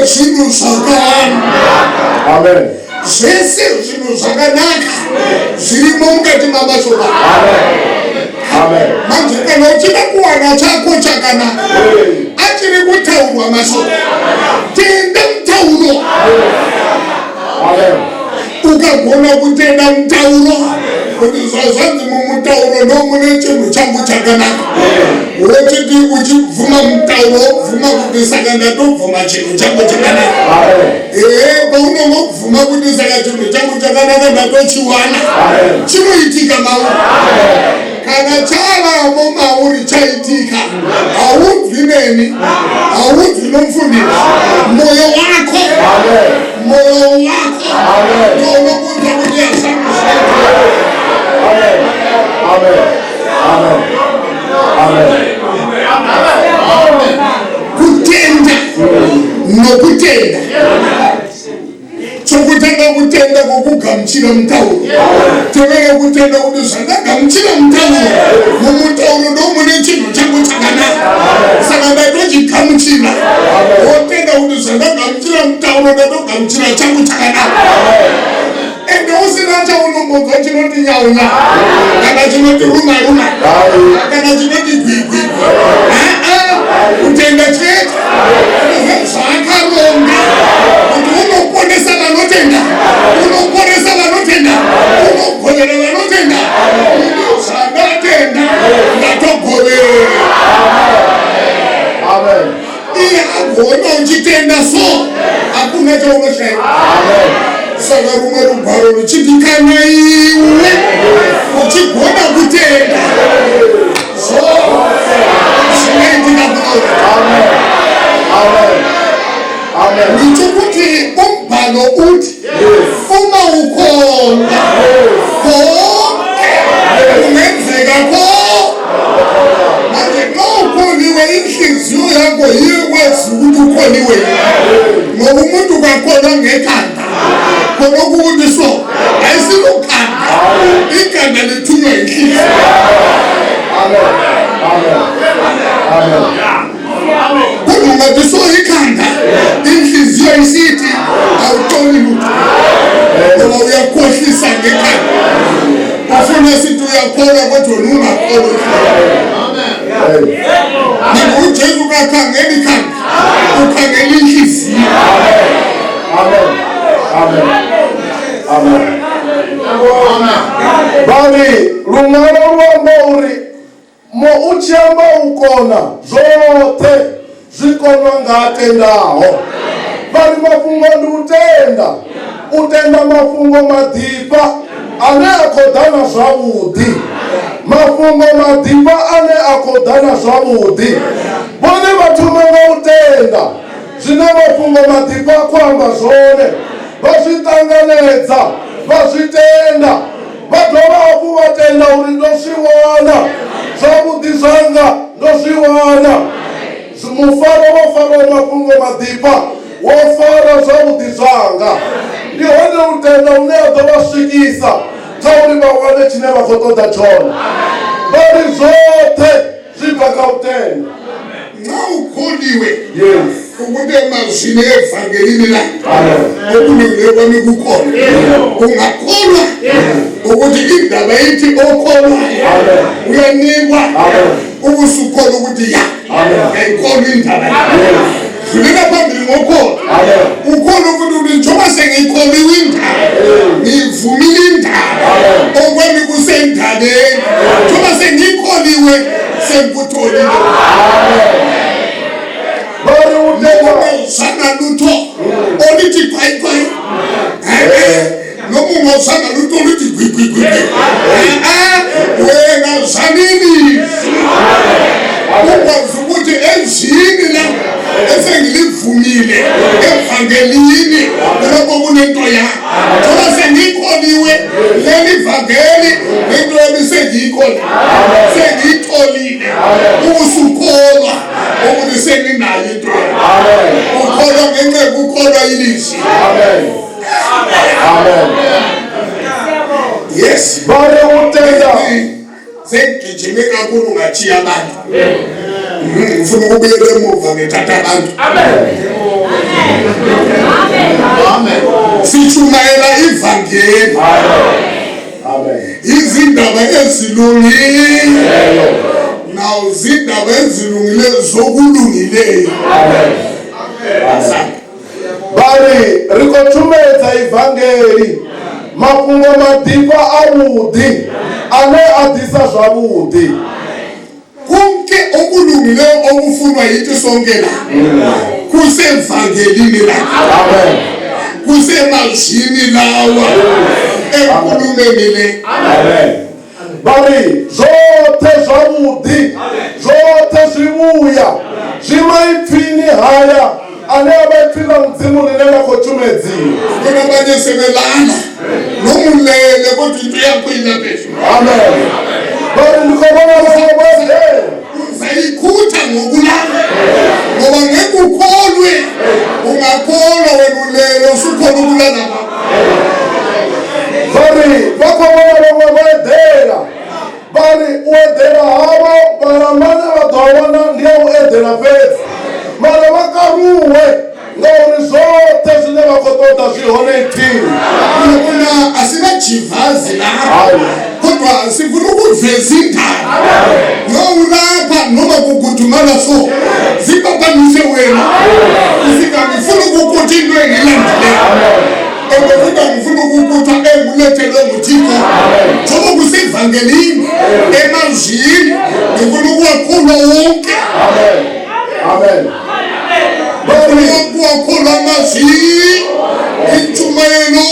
ezvinhu zvakanaka. Amen. Zvese zvinhu zvakanaka zvirimo mukati mamashoko. Amen. Manje kana uchida kuwana chako chakanaka, achiri kutaurwa mashoko, tenda mutauro. Amen. Ukagona kutenda mutauro kuti zvazvanzi mumutauro ndo mune chinhu changu chakanaka, wochiti uchibvuma mutauro, wobvuma kuti saka ndatobvuma chinhu changu chakanaka. Amen. Ehe, paunongobvuma kuti saka chinhu changu chakanaka ndatochiwana, chinoitika mauri. Kana chavamo mauri, chaitika, haubvi neni, haubvi nomufundisi, mwoyo wako, mwoyo wako ndounokunza kuti yazvangu. Amen. Amen. Amen. Amen. Kutenda nokutenda, chokutanga kutenda kwokugamuchira mutauro, tevere kutenda kuti zvandagamuchira mutauro, mumutauro ndo mune chinhu changu chakanaka, saka ndatochigamuchira. Wotenda kuti zvandagamuchira mutauro, ndatogamuchira changu chakanaka. Ende usina chaunombonzwa chinoti nyaunya, kana chinoti ruma ruma, kana chinoti gwigwi. Kutenda chete zvaakaronga kuti unoponesa vanotenda, unoponesa vanotenda, unogovera vanotenda. Ini zvandatenda ndatogovera. Amen. Iye agona uchitenda, so hakuna chaunoshaiwa. Saka rumwe rugwaro ruchiti kana iwe uchigona kutenda, zvose zvinoitika kunouri. Amen. Amen. Ndichokuti umbhalo uthi uma ukholwa. Konke kungenzeka konke. Manje nxa ukholiwe inhliziyo yakho iyekwazi ukuthi ukholiwe, ngoba umuntu kakholwa ngekhanda. Khonokho ukuthi so ayisilo khanda, ikhanda lithunywa inhliziyo. Kodwa ungathi so ikhanda, inhliziyo isithi awutholi lutho, ngoba uyakhohlisa ngekhanda. Ufuna sithi uyakholwa kodwa wena ungakholwa. Manje uJesu kakhangela ikhanda, ukhangela inhliziyo. Amen. Amen. Amen. Vha ri luṅwalo lu amba uri mo u tshi amba u kona zwoṱhe zwi konwa nga a tendaho. Vha ri mafhungo ndi u tenda, u tenda mafhungo maḓifha ane a khou ḓa na zwavhuḓi, mafhungo maḓifha ane a khou ḓa na zwavhuḓi. Vhone vha thoma nga u tenda zwine mafhungo maḓifha a khou amba zwone, vha zwi ṱanganedza, vha zwi tenda, vha dovha hafhu vha tenda uri ndo zwi wana zwavhuḓi zwanga, ndo zwi wana. Mufaro wo faraho mafhungo maḓifha wo fara zwavhuḓi zwanga. Ndi hone u tenda hune a ḓo vha swikisa kha uri vha wane tshine vha khou ṱoḓa tshone. Vha ri zwoṱhe zwi bva kha u tenda. Nxa ukholiwe Yes. ukuthi emazwini evangelini la Amen. okulungileyo kwami kukhona, ungakholwa ukuthi indaba ithi okholwayo Amen. uyanikwa, Amen. ubusukholwa ukuthi ya Amen. ngiyayikholwa indaba, dlulela phambili ngokholwa. Amen. Ukholwa ukuthi uthi njengoba sengiyikholiwe indaba, ngiyivumile indaba, okwami kusendabeni, njengoba sengiyikholiwe sengikutholile. Vha ri u tenda Ungozwanga lutho oluthi kwayi kwayi, noma ungozwanga lutho oluthi gwi gwi gwi gwi, wena zwanilizwi ukwazi ukuthi ezwini la esengilivumile evangelini kulapho kunento yami, njengoba sengiyikholiwe leli vangeli, lento yami sengiyikholile, sengiyitholile. Ubusukholwa ukuthi senginayo into yami. Amen. Ukholwa ngenxa yokukholwa ilizwi. Amen. Amen. Yes. Vha ri u tenda Sengigijime kakhulu ngatshiya abantu. Ngifuna ukubuyela emuva ngithatha abantu. Sitshumayela ivangeli. Amen. Izindaba ezilungileyo naw, zindaba ezilungileyo zokulungileyo. Vha ri ri khou tshumedza ivangeli, mafhungo maḓifha avhuḓi ane a ḓisa zwavhuḓi. Konke okulungileyo okufunwa yithi sonke la kusevangelini la. Amen. Kusemazwini lawa enkulumeni le. Amen. Vha ri zwoṱhe zwavhuḓi, zwoṱhe zwivhuya zwi maipfini haya ane a vha ipfi ḽa Mudzimu ḽine ḽa khou tshumedziwa. Khona abanye sebelala noma ulele kodwa into yakho ilaphezulu. Amen. Vha ri ndi khou vhona vhaṅwe vho eḓela. Uzayikhutha ngokulala ngoba ngeke ukholwe, ungakholwa wena ulele usukhona ukulala kwakho. Vha ri vha khou vhona vhaṅwe vho eḓela, vha ri u eḓela havho vhalamane vha ḓo wana ndi a u eḓela fhedzi, mara vha karuwe ngauri zwoṱhe zwine vha khou ṱoḓa zwi hone ipfini. Uyabona, asibajivazi lapha kodwa sifuna ukuveza indaba. Nowulapha noma kugudumala so zibaphamise wena ufika ngifuna ukukutha into engilandileyo engifuna ngifuna ukukutha engulethelwe nguThixo njengoba kusevangelini emazwini ngifuna ukuwakhulwa wonke. Amen. Amen. Ngifuna ukuwakhulwa amazwi intshumayelo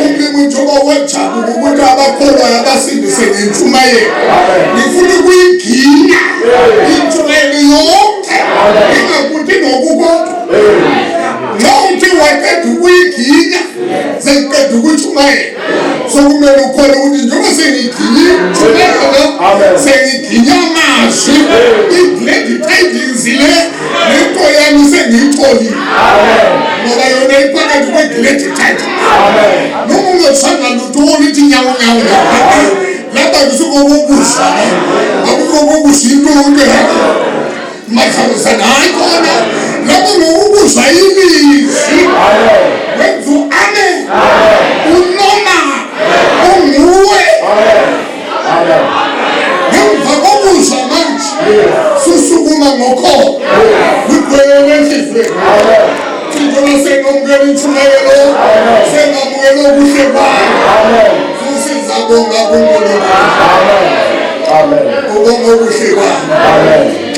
umlimi njengoba wajabuka ukuthi abakholwayo abasindise ngentshumayelo, ngifuna ukuyiginya intshumayelo yonke ingakuthi nokukodwa. Nxa uthi waqeda ukuyiginya, sengiqeda ukutshumayela. Sokumele ukhole ukuthi njengoba sengiginye sengiginya amazwi i-glad tidings le lento yami sengiyitholile ngoba yona iphakathi kwe-glad tidings. Noma ungathanda lutho oluthi nyawo nyawo nyawo lapha kusukokokusha akukokokusha into yonke mahlabuzana hayi khona lapho ngokukuzwa ilizwi wenza u-amen unoma unguwe ngemva kokuzwa manje susukuma ngokholo lugwele enhliziyweni thintona sengamukela intshumayelo sengamukela okuhle kwayo futhi sizabonga kuNkulunkulu. Ubonga okuhle kwayo.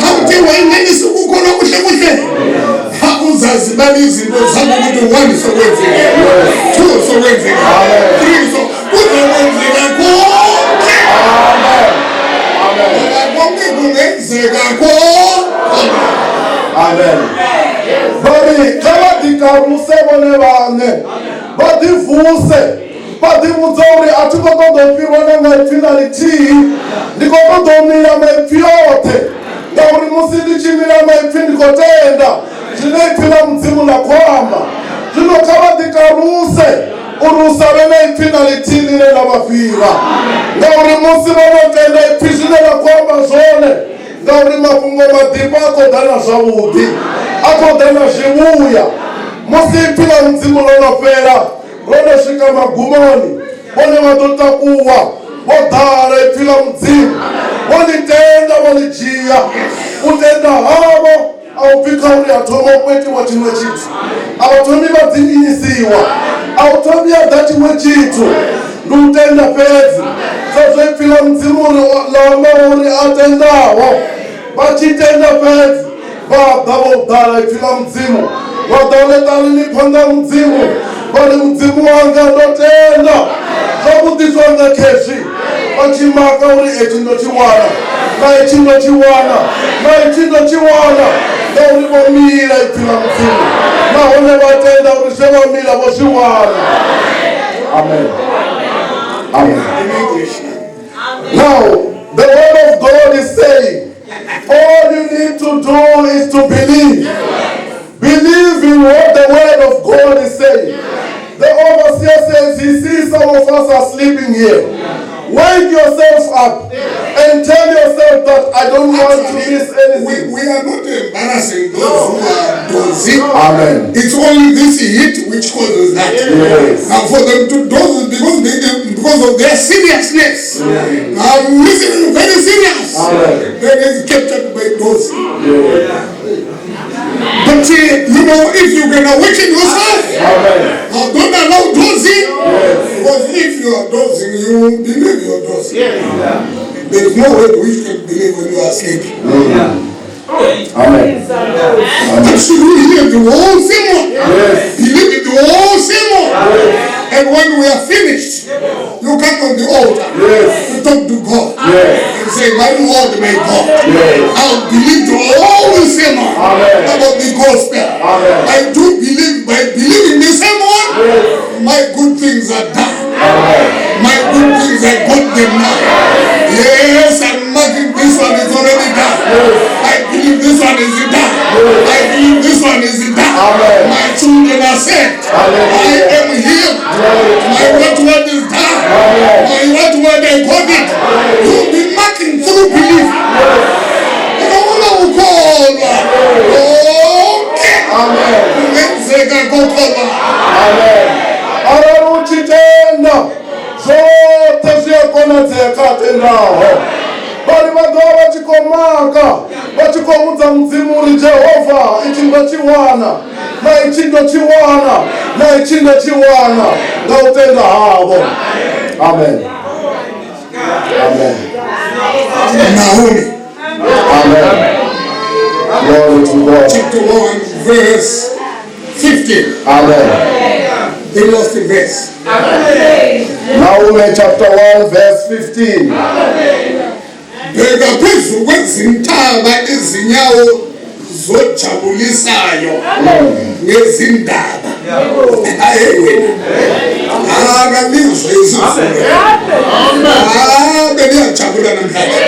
Xa uthe wayengenisa ukukholwa kuhle kuhle uzazibala izinto zakho ukuthi one sokwenzeka, two sokwenzeka, three so kuzokwenzeka konke. Ngoba konke kungenzeka konke. Amen. Vha ri kha vha ḓikaruse vhone vhaṋe, vha ḓivuse, vha ḓivhudza uri a thi khou ṱoḓa u fhirwa na nga ipfi na ḽithihi, ndi khou ṱoḓa u mila maipfi oṱhe, ngauri musi ndi tshi mila maipfi ndi khou tenda zwine ipfi ḽa Mudzimu ḽa khou amba. Zwino kha vha ḓikaruse uri u sa vhe na ipfi na ḽithihi ḽine ḽa vha fhira, ngauri musi vho no tenda ipfi zwine ḽa khou amba zwone, ngauri mafhungo maḓifha a khou ḓa na zwavhuḓi, a khou ḓa na zwivhuya. Musi ipfi ḽa Mudzimu ḽo no fhela, ro no swika magumoni, vhone vha ḓo takuwa vho ḓala ipfi ḽa Mudzimu, vho ḽi tenda, vho ḽi dzhia. U tenda havho a u bvi kha uri ha thoma u kwetiwa tshiṅwe tshithu, a vha thomi vha dzinginyisiwa, a u thomi ha ḓa tshiṅwe tshithu, ndi u tenda fhedzi. Sa zwe ipfi ḽa Mudzimu uri ḽa amba uri a tendaho vha tshi tenda fhedzi vha ḓa vho ḓala ipfi ḽa Mudzimu, vha ḓa ḽeṱalini phanḓa ha Mudzimu vha ri, Mudzimu wanga, ndo tenda zwavhuḓi zwanga khezwi. Vha tshi maka uri etshi ndo tshi wana, na etshi ndo tshi wana, na etshi ndo tshi wana, ngauri vho mila ipfi ḽa Mudzimu nahone vha tenda uri zwe vha mila vho zwi wana. Amen. Amen. Now, the word of God is saying, all you need to do is to believe. Believe in what the word of God is saying. The overseer says he sees some of us are sleeping here. Wake yourself up and tell yourself that I don't want to miss anything. We are not embarrassing those who are dozing. Amen. It's only this heat which causes that. Yes. Now for them to doze because of their seriousness. I'm listening very serious. Amen. Then it's captured by dozing. Yes. But you know, if you can awaken yourself, Amen. now don't allow dozing. Yes. Because if you are dozing, you won't believe you are dozing. Yes. There is no way which you can believe when you are asleep. Amen. But should we hear the whole sermon? Yes. Believe the whole sermon. Yes. And when we are finished, you come on the altar Yes. to talk to God. Yes. And say, my Lord, my God, Yes. I'll believe the whole sermon Amen. about the gospel. Amen. I do believe by believing the sermon, Yes. my good things are done. Amen. My good things, I got them now. Yes, I'm marking this one is already done. Yes. I believe this one is done. Yes. I believe this one is done. Amen. My children are saved. Hallelujah. I am healed. Glory to My God. what word is done. Amen. My what word, I got it. You'll be marking through belief. Ungabona ukholwa. Konke Amen. kungenzeka kokholwa. Amen. Arali u tshi tenda zwoṱhe zwi a konadzea kha a tendaho. Vha ri vha ḓo vha vha tshi khou maka, vha tshi khou vhudza Mudzimu uri Jehova, itshi ndo tshi wana, na itshi ndo tshi wana, na itshi ndo tshi wana, nga u tenda havho. Amen. Amen. Naomi. Amen. Glory to God. Chapter 1, verse 15. Amen. The last verse. Naomi chapter 1 verse 15. Bheka phezu kwezintaba izinyawo zojabulisayo ngezindaba. Hayi wena. Akalizwe isiZulu. Ah, beniyajabula namhlanje.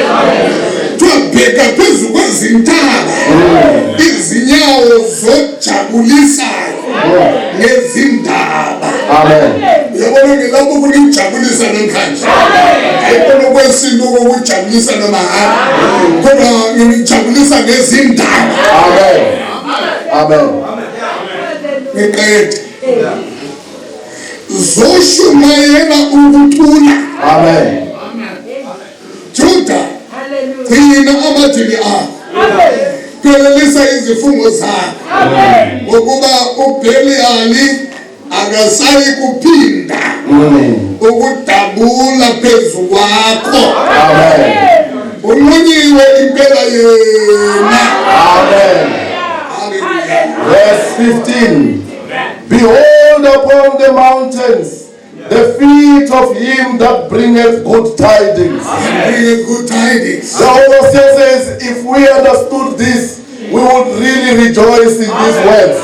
Kuthiwa bheka phezu kwezintaba izinyawo zojabulisayo ngezindaba. Amen. Uyabona ke lapho kunijabulisa namhlanje. Ayikona kwesintu kokujabulisa noma hayi. Kodwa nginijabulisa ngezindaba. Amen. Amen. Ngiqede. Zoshumayela ukuthula. Amen. Juda, gcina amadili akho. Phelelisa izifungo zakho. Ngokuba uBheliyali akasayi kuphinda ukudabula phezu kwakho. Amen. Unqunyiwe impela yena. Amen. Hallelujah. Verse 15. Behold upon the mountains the feet of him that bringeth good tidings. Bringing good tidings. The overseer says, if we understood this, we would really rejoice in these words.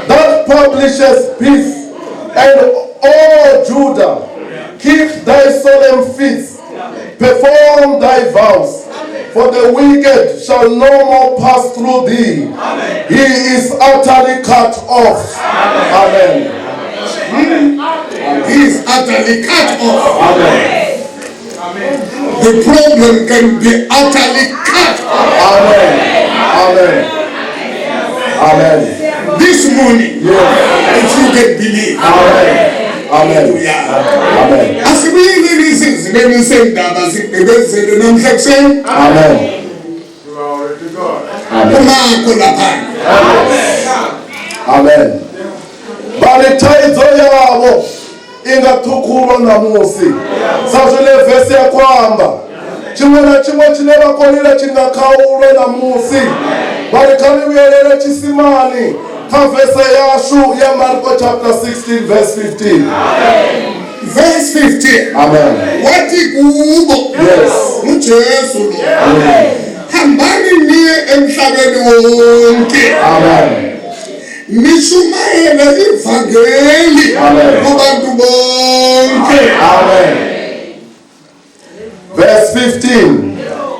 That publishes peace, and all Judah, keep thy solemn feasts, perform thy vows, for the wicked shall no more pass through thee. He is utterly cut off. Amen. He is utterly cut off. Amen. The problem can be utterly cut off. Amen. Amen. Amen. This morning, Yes. if you can believe. Amen. Amen. Hallelujah. Amen. Asibuyeleni isizibeni sendaba sigqibezele namhla kuseni. Amen. Amen. Umakho lapha. Amen. Vha ri thaidzo yavho i nga ṱhukhulwa ṋamusi sa zwine vese ya khou amba tshiṅwe na tshiṅwe tshine vha khou lila tshi nga khaulwa ṋamusi vha ri kha ri vhuyelele tshisimani kha vese yashu ya Marko chapter 16 verse 15. Verse 15. Amen. Wathi kubo. Yes. uJesu lo. Hambani niye emhlabeni wonke. Amen. Nishumayele ivangeli Amen. kubantu bonke. Amen. Verse 15.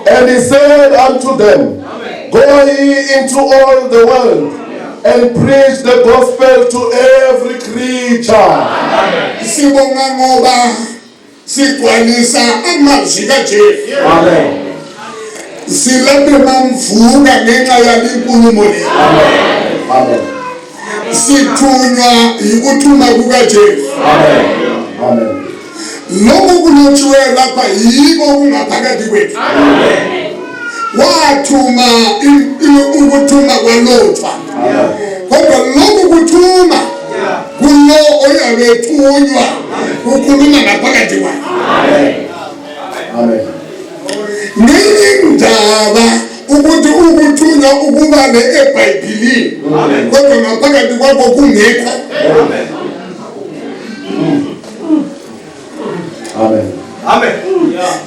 And he said unto them, Go ye into all the world and preach the gospel to every creature. Sibonga ngoba sigcwalisa amazwi kaJesu. Amen. Silaphe mamvuka ngenxa yalenkulumo le. Amen. Sithunywa yikuthuma kukaJesu. Amen. Amen. Lokhu kulotshiwe lapha yiko kungaphakathi kwethu. Wathuma ukuthuma kwalotshwa. Kodwa lokhu kuthuma kulo oyabe ethunywa kukhuluma ngaphakathi kwakhe. Amen. Ngenye indaba ukuthi ukuthunywa ukubale eBhayibhelini kodwa ngaphakathi kwakho kungekho. Amen.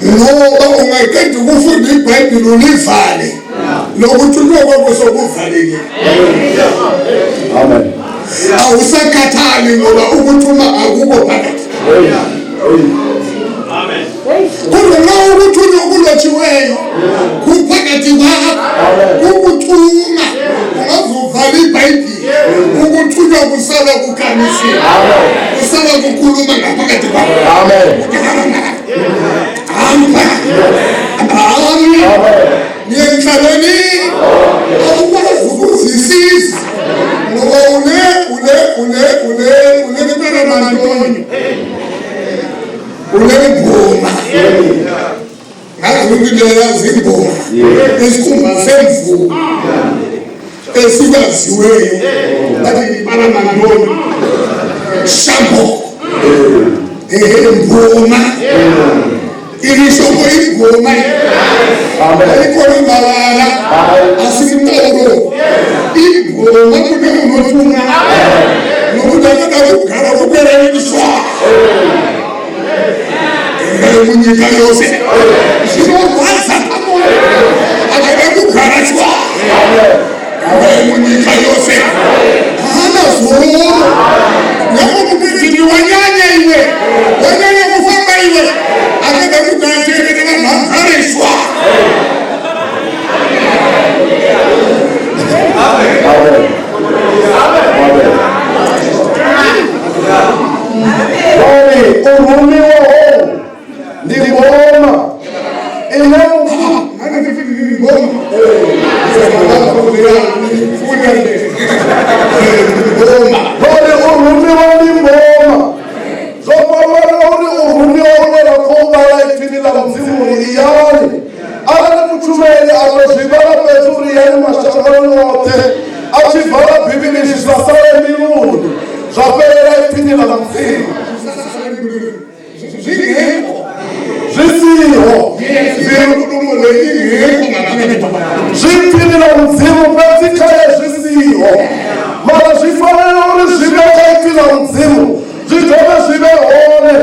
Ngoba ungaqeda ukufunda iBhayibheli ulivale lokuthunywa kwakho sokuvalekile. Amen. Awusakhathali ngoba ukuthuma akukho phakathi. Kodwa nxa ukuthunywa okulotshiweyo kuphakathi kwakho ukuthuma ungazuvala iBhayibheli ukuthunywa kusala kukhanyisiwe kusala kukhuluma ngaphakathi kwakho. Amen. Hamba hamba niye emhlabeni awukwazi ukuzisiza ngoba une une une une uneperemantonyo unengoma ngazi ukuthi leyazi ingoma isikhumba semvumo esikwaziweyo bathi iparamantoni shamboko ehe ngoma irishoko ingoma Amen. ayikhona mawala asimtoro ingoma kune unothuma nokuthi akada kugara kukwereniswa munyika yose zvinorwadza pamoyo akada kugara shwa munyika yose haana zororo nyamukuti wanyanya iwe wanyanya kufana. U rumiwa hohu ndi ngoma ine vhori u rumiwa ndi ngoma. Zwo fhambana uri u rumiwa hune ra khou vhala ipfini ḽa Mudzimu uri iyani. Arali mutshumeli a to zwi vhala fhedzi uri iyani mashangoni oṱhe, a tshi vala Bivhili zwi sa sale mbiluni, zwa fhelela ipfini ḽa Mudzimu. Zwi siho. Zwi ipfini ḽa Mudzimu fhedzi khaye zwi siho. Mara zwi fanela uri zwi vhe kha ipfi ḽa Mudzimu, zwi dovhe zwi vhe hone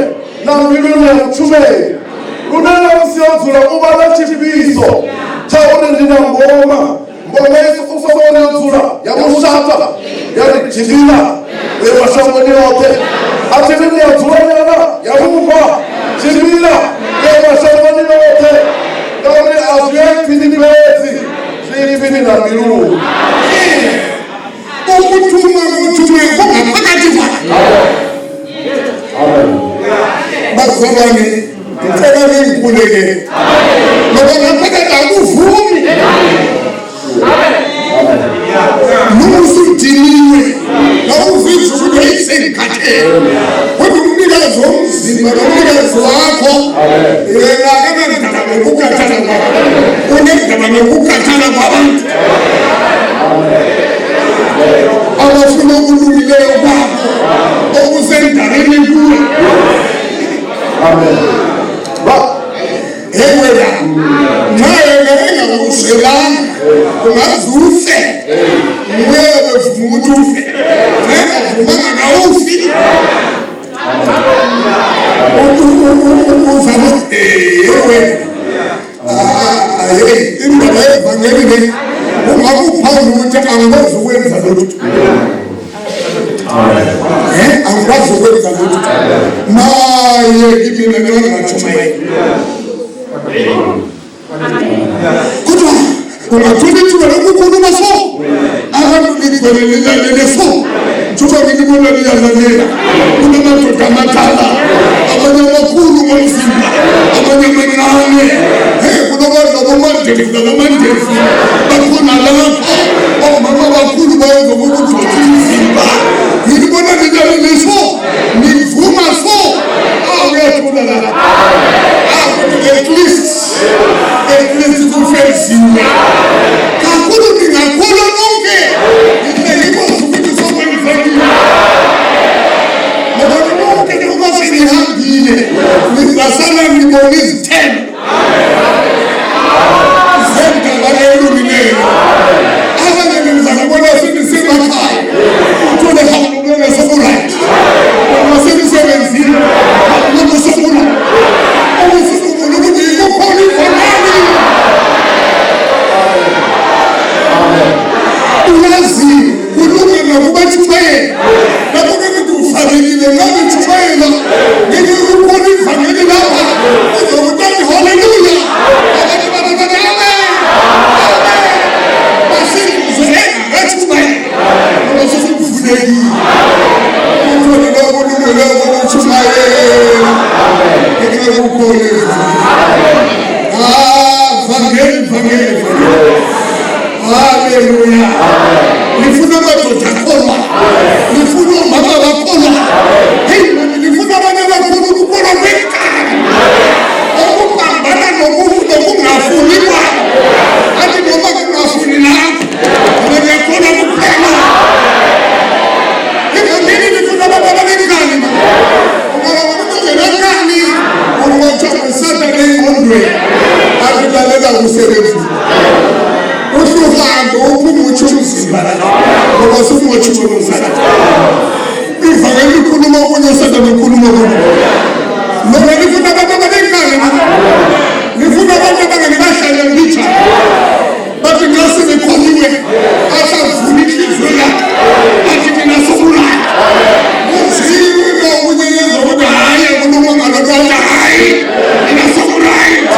na mbiluni ya mutshumeli. Lune na musi o dzula u vha na tshifhiso tsha uri ndi na ngoma. Ngoma i sokou uri yo dzula ya mushata ya ri tshimbila uye mashangoni oṱhe. A thi ri ni a dzula nyana ya mufha tshimbila uye mashangoni oṱhe, ngauri a zwi ya ipfini fhedzi, zwi ipfini na mbiluni. Ukuthuma kuthume kungaphakathi kwakhe. Bazalwane, ngicela ningikhulekele ngoba ngaphakathi akuvumi. Noma usudiniwe nawuzizwa ukuthi ayisengikhathele, kodwa umnikazi womzimba nomnikazi wakho yena akanandaba nokukhathala kwakho, unendaba nokukhathala kwabantu abafuna okulungileyo kwabo okusendabeni kuwe. Amen. Hey wena, nxa yena engakuzwelanga ungaze ufe, nguye bevuma ukuthi ufe, nxa engavumanga kawufi. Uzama hey wena, hey indaba yevangeli le ungakuphambi ukuthi angikwazi ukwenza lutho. Angikwazi ukwenza lutho. Maye kimi mina ngingatshumayeli. Kodwa ungathola ithuba lokukhuluma so, abantu ligcwele lilalele so, njengoba ngilibona liyalalela. Kunamadoda amadala, abanye abakhulu ngomzimba, abanye amancane. Hey, kunabantu abomandevu nalamandevu bakhona lapha, omama abakhulu bayenza ukuthi umzimba. Ngilibona lilalele so, nivuma so, awuyathula lapha. At least kufeziwe. Kakhulu ningakholwa nonke, ngikwazi ukuthi sokwenzekile. Ngoba nonke njengoba senihambile, nizasala nibona izithelo zendaba elungileyo. Abanye nizakubona senisemakhaya, uthole hawulubona sokuright. Noma senisebenzile, hawulubona sokuright. Ukuthi kukhona ivangeli. Uyazi kulunga nakubatshumayela. Lapho ke ngithi ufanelile ngabe tshumayela, ngithi kukhona ivangeli lapha, uzokuthi haleluya. Abantu bathi amen. Amen. Basizwe engatshumayela. Ngoba sesivulekile. Uthole lokho kulungele ukutshumayela. Ngithi kukhona ivangeli. Ah, vangeli, vangeli, vangeli. Haleluya. Nifuna amadoda akholwa. Nifuna omama abakholwa. Hey, nifuna abantu abakhulu ukukholwa kwenkani. Okuphambana nokungafuni kwabo. Athi noma kungafuni lapho, mina ngiyakholwa kuphela. Ivangeli lifuna abantu abanenkani. Ungaba umuntu ongenankani, unqotshwa nguSathane engqondweni. Athi lalela umsebenzi. Uhluhambe uphume utsho umzimba la, ngoba usunqotshiwe nguSathane. Ivangeli likhuluma okunye, uSathane ukhuluma okunye. Lona lifuna abantu abanenkani, lifuna abantu abangeke bahlale mbijana. Bathi nxa sebekholiwe, asavula inhliziyo yakhe, athi mina sokulala. Uzwile okunye ukuthi hhayi akulunganga ngalokho, athi hhayi mina sokuright.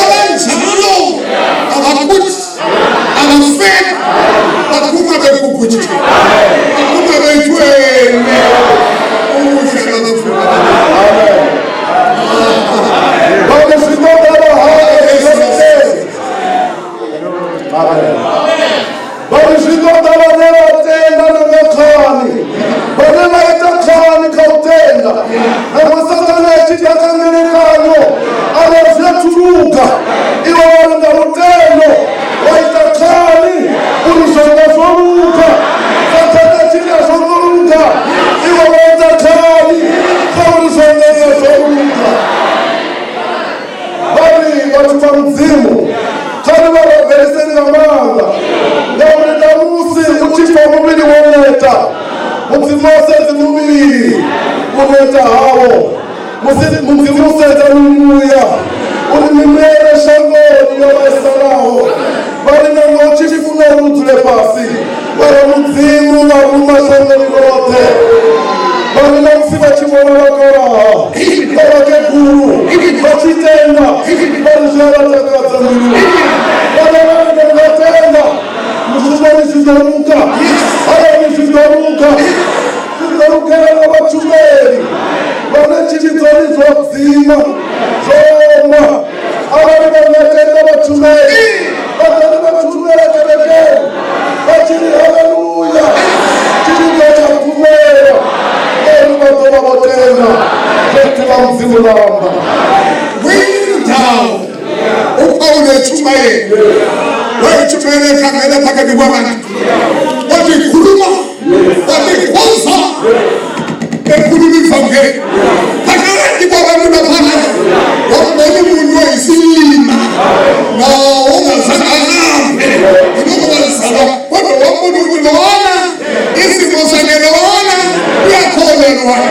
Abanjalo abakuthi abafeli, baphuma Baphuma begugujiwe, baphuma bethwele ubuhle babafuna. Vha ri zwi ṱoḓa vha hae. Amen. Vha ri zwi ṱoḓa vhane vha tenda na nga khani, vhane vha ita khani kha u tenda. Nangwe Sathane a tshi ḓa kha ngelekanyo a vha zwi a thuluga, iwe wa ri nga lutendo wa ita khani uri zwanga zwo luga. Sathane a tshi ri a zwo ngo luga, iwe wa ita khani kha uri zwanga zwo luga. Vha ri vhathu vha Mudzimu kha ri vha rabeliseni nga maanḓa, ngauri ṋamusi u tshi pfa muvhili wo neta, Mudzimu a sedzi muvhili u neta hawo. Mudzimu u sedza mimuya uri mimuya ire shangoni yo vhaisalaho. Vha ri nangwe u tshi funa uri u dzule fhasi, wa ri Mudzimu vha ruma shangoni ḽoṱhe. Vha ri ṋamusi vha tshi vhona vhakalaha vha vhakegulu vha tshi tenda, vha ri zwi a vha takadza mbiluni. Vhana vhanga nga tenda mushumoni zwi ḓo luga, hayani zwi ḓo luga, zwi ḓo lugela na vhatshumeli vhane tshivhidzoni zwo dzima zwo oma. Arali vha nga tenda vhatshumeli vha ḓo vha tshumela kerekeni vha tshi ri haleluya, tshivhidzo tsha pfumela, ngauri vha ḓo vha vho tenda zwe ipfi ḽa Mudzimu ḽa amba. Kwindawo uPawulu echumayela, wayechumayela ekhangela phakathi kwabantu, wathi khuluma, wathi khonza, ekhuluma ivangeli phakathi kwabantu laphana, wambona umuntu oyisilima nawo ongazange ahambe noma wazalwa, kodwa wambona ukuthi lona isimo sakhe lona uyakholwa lona.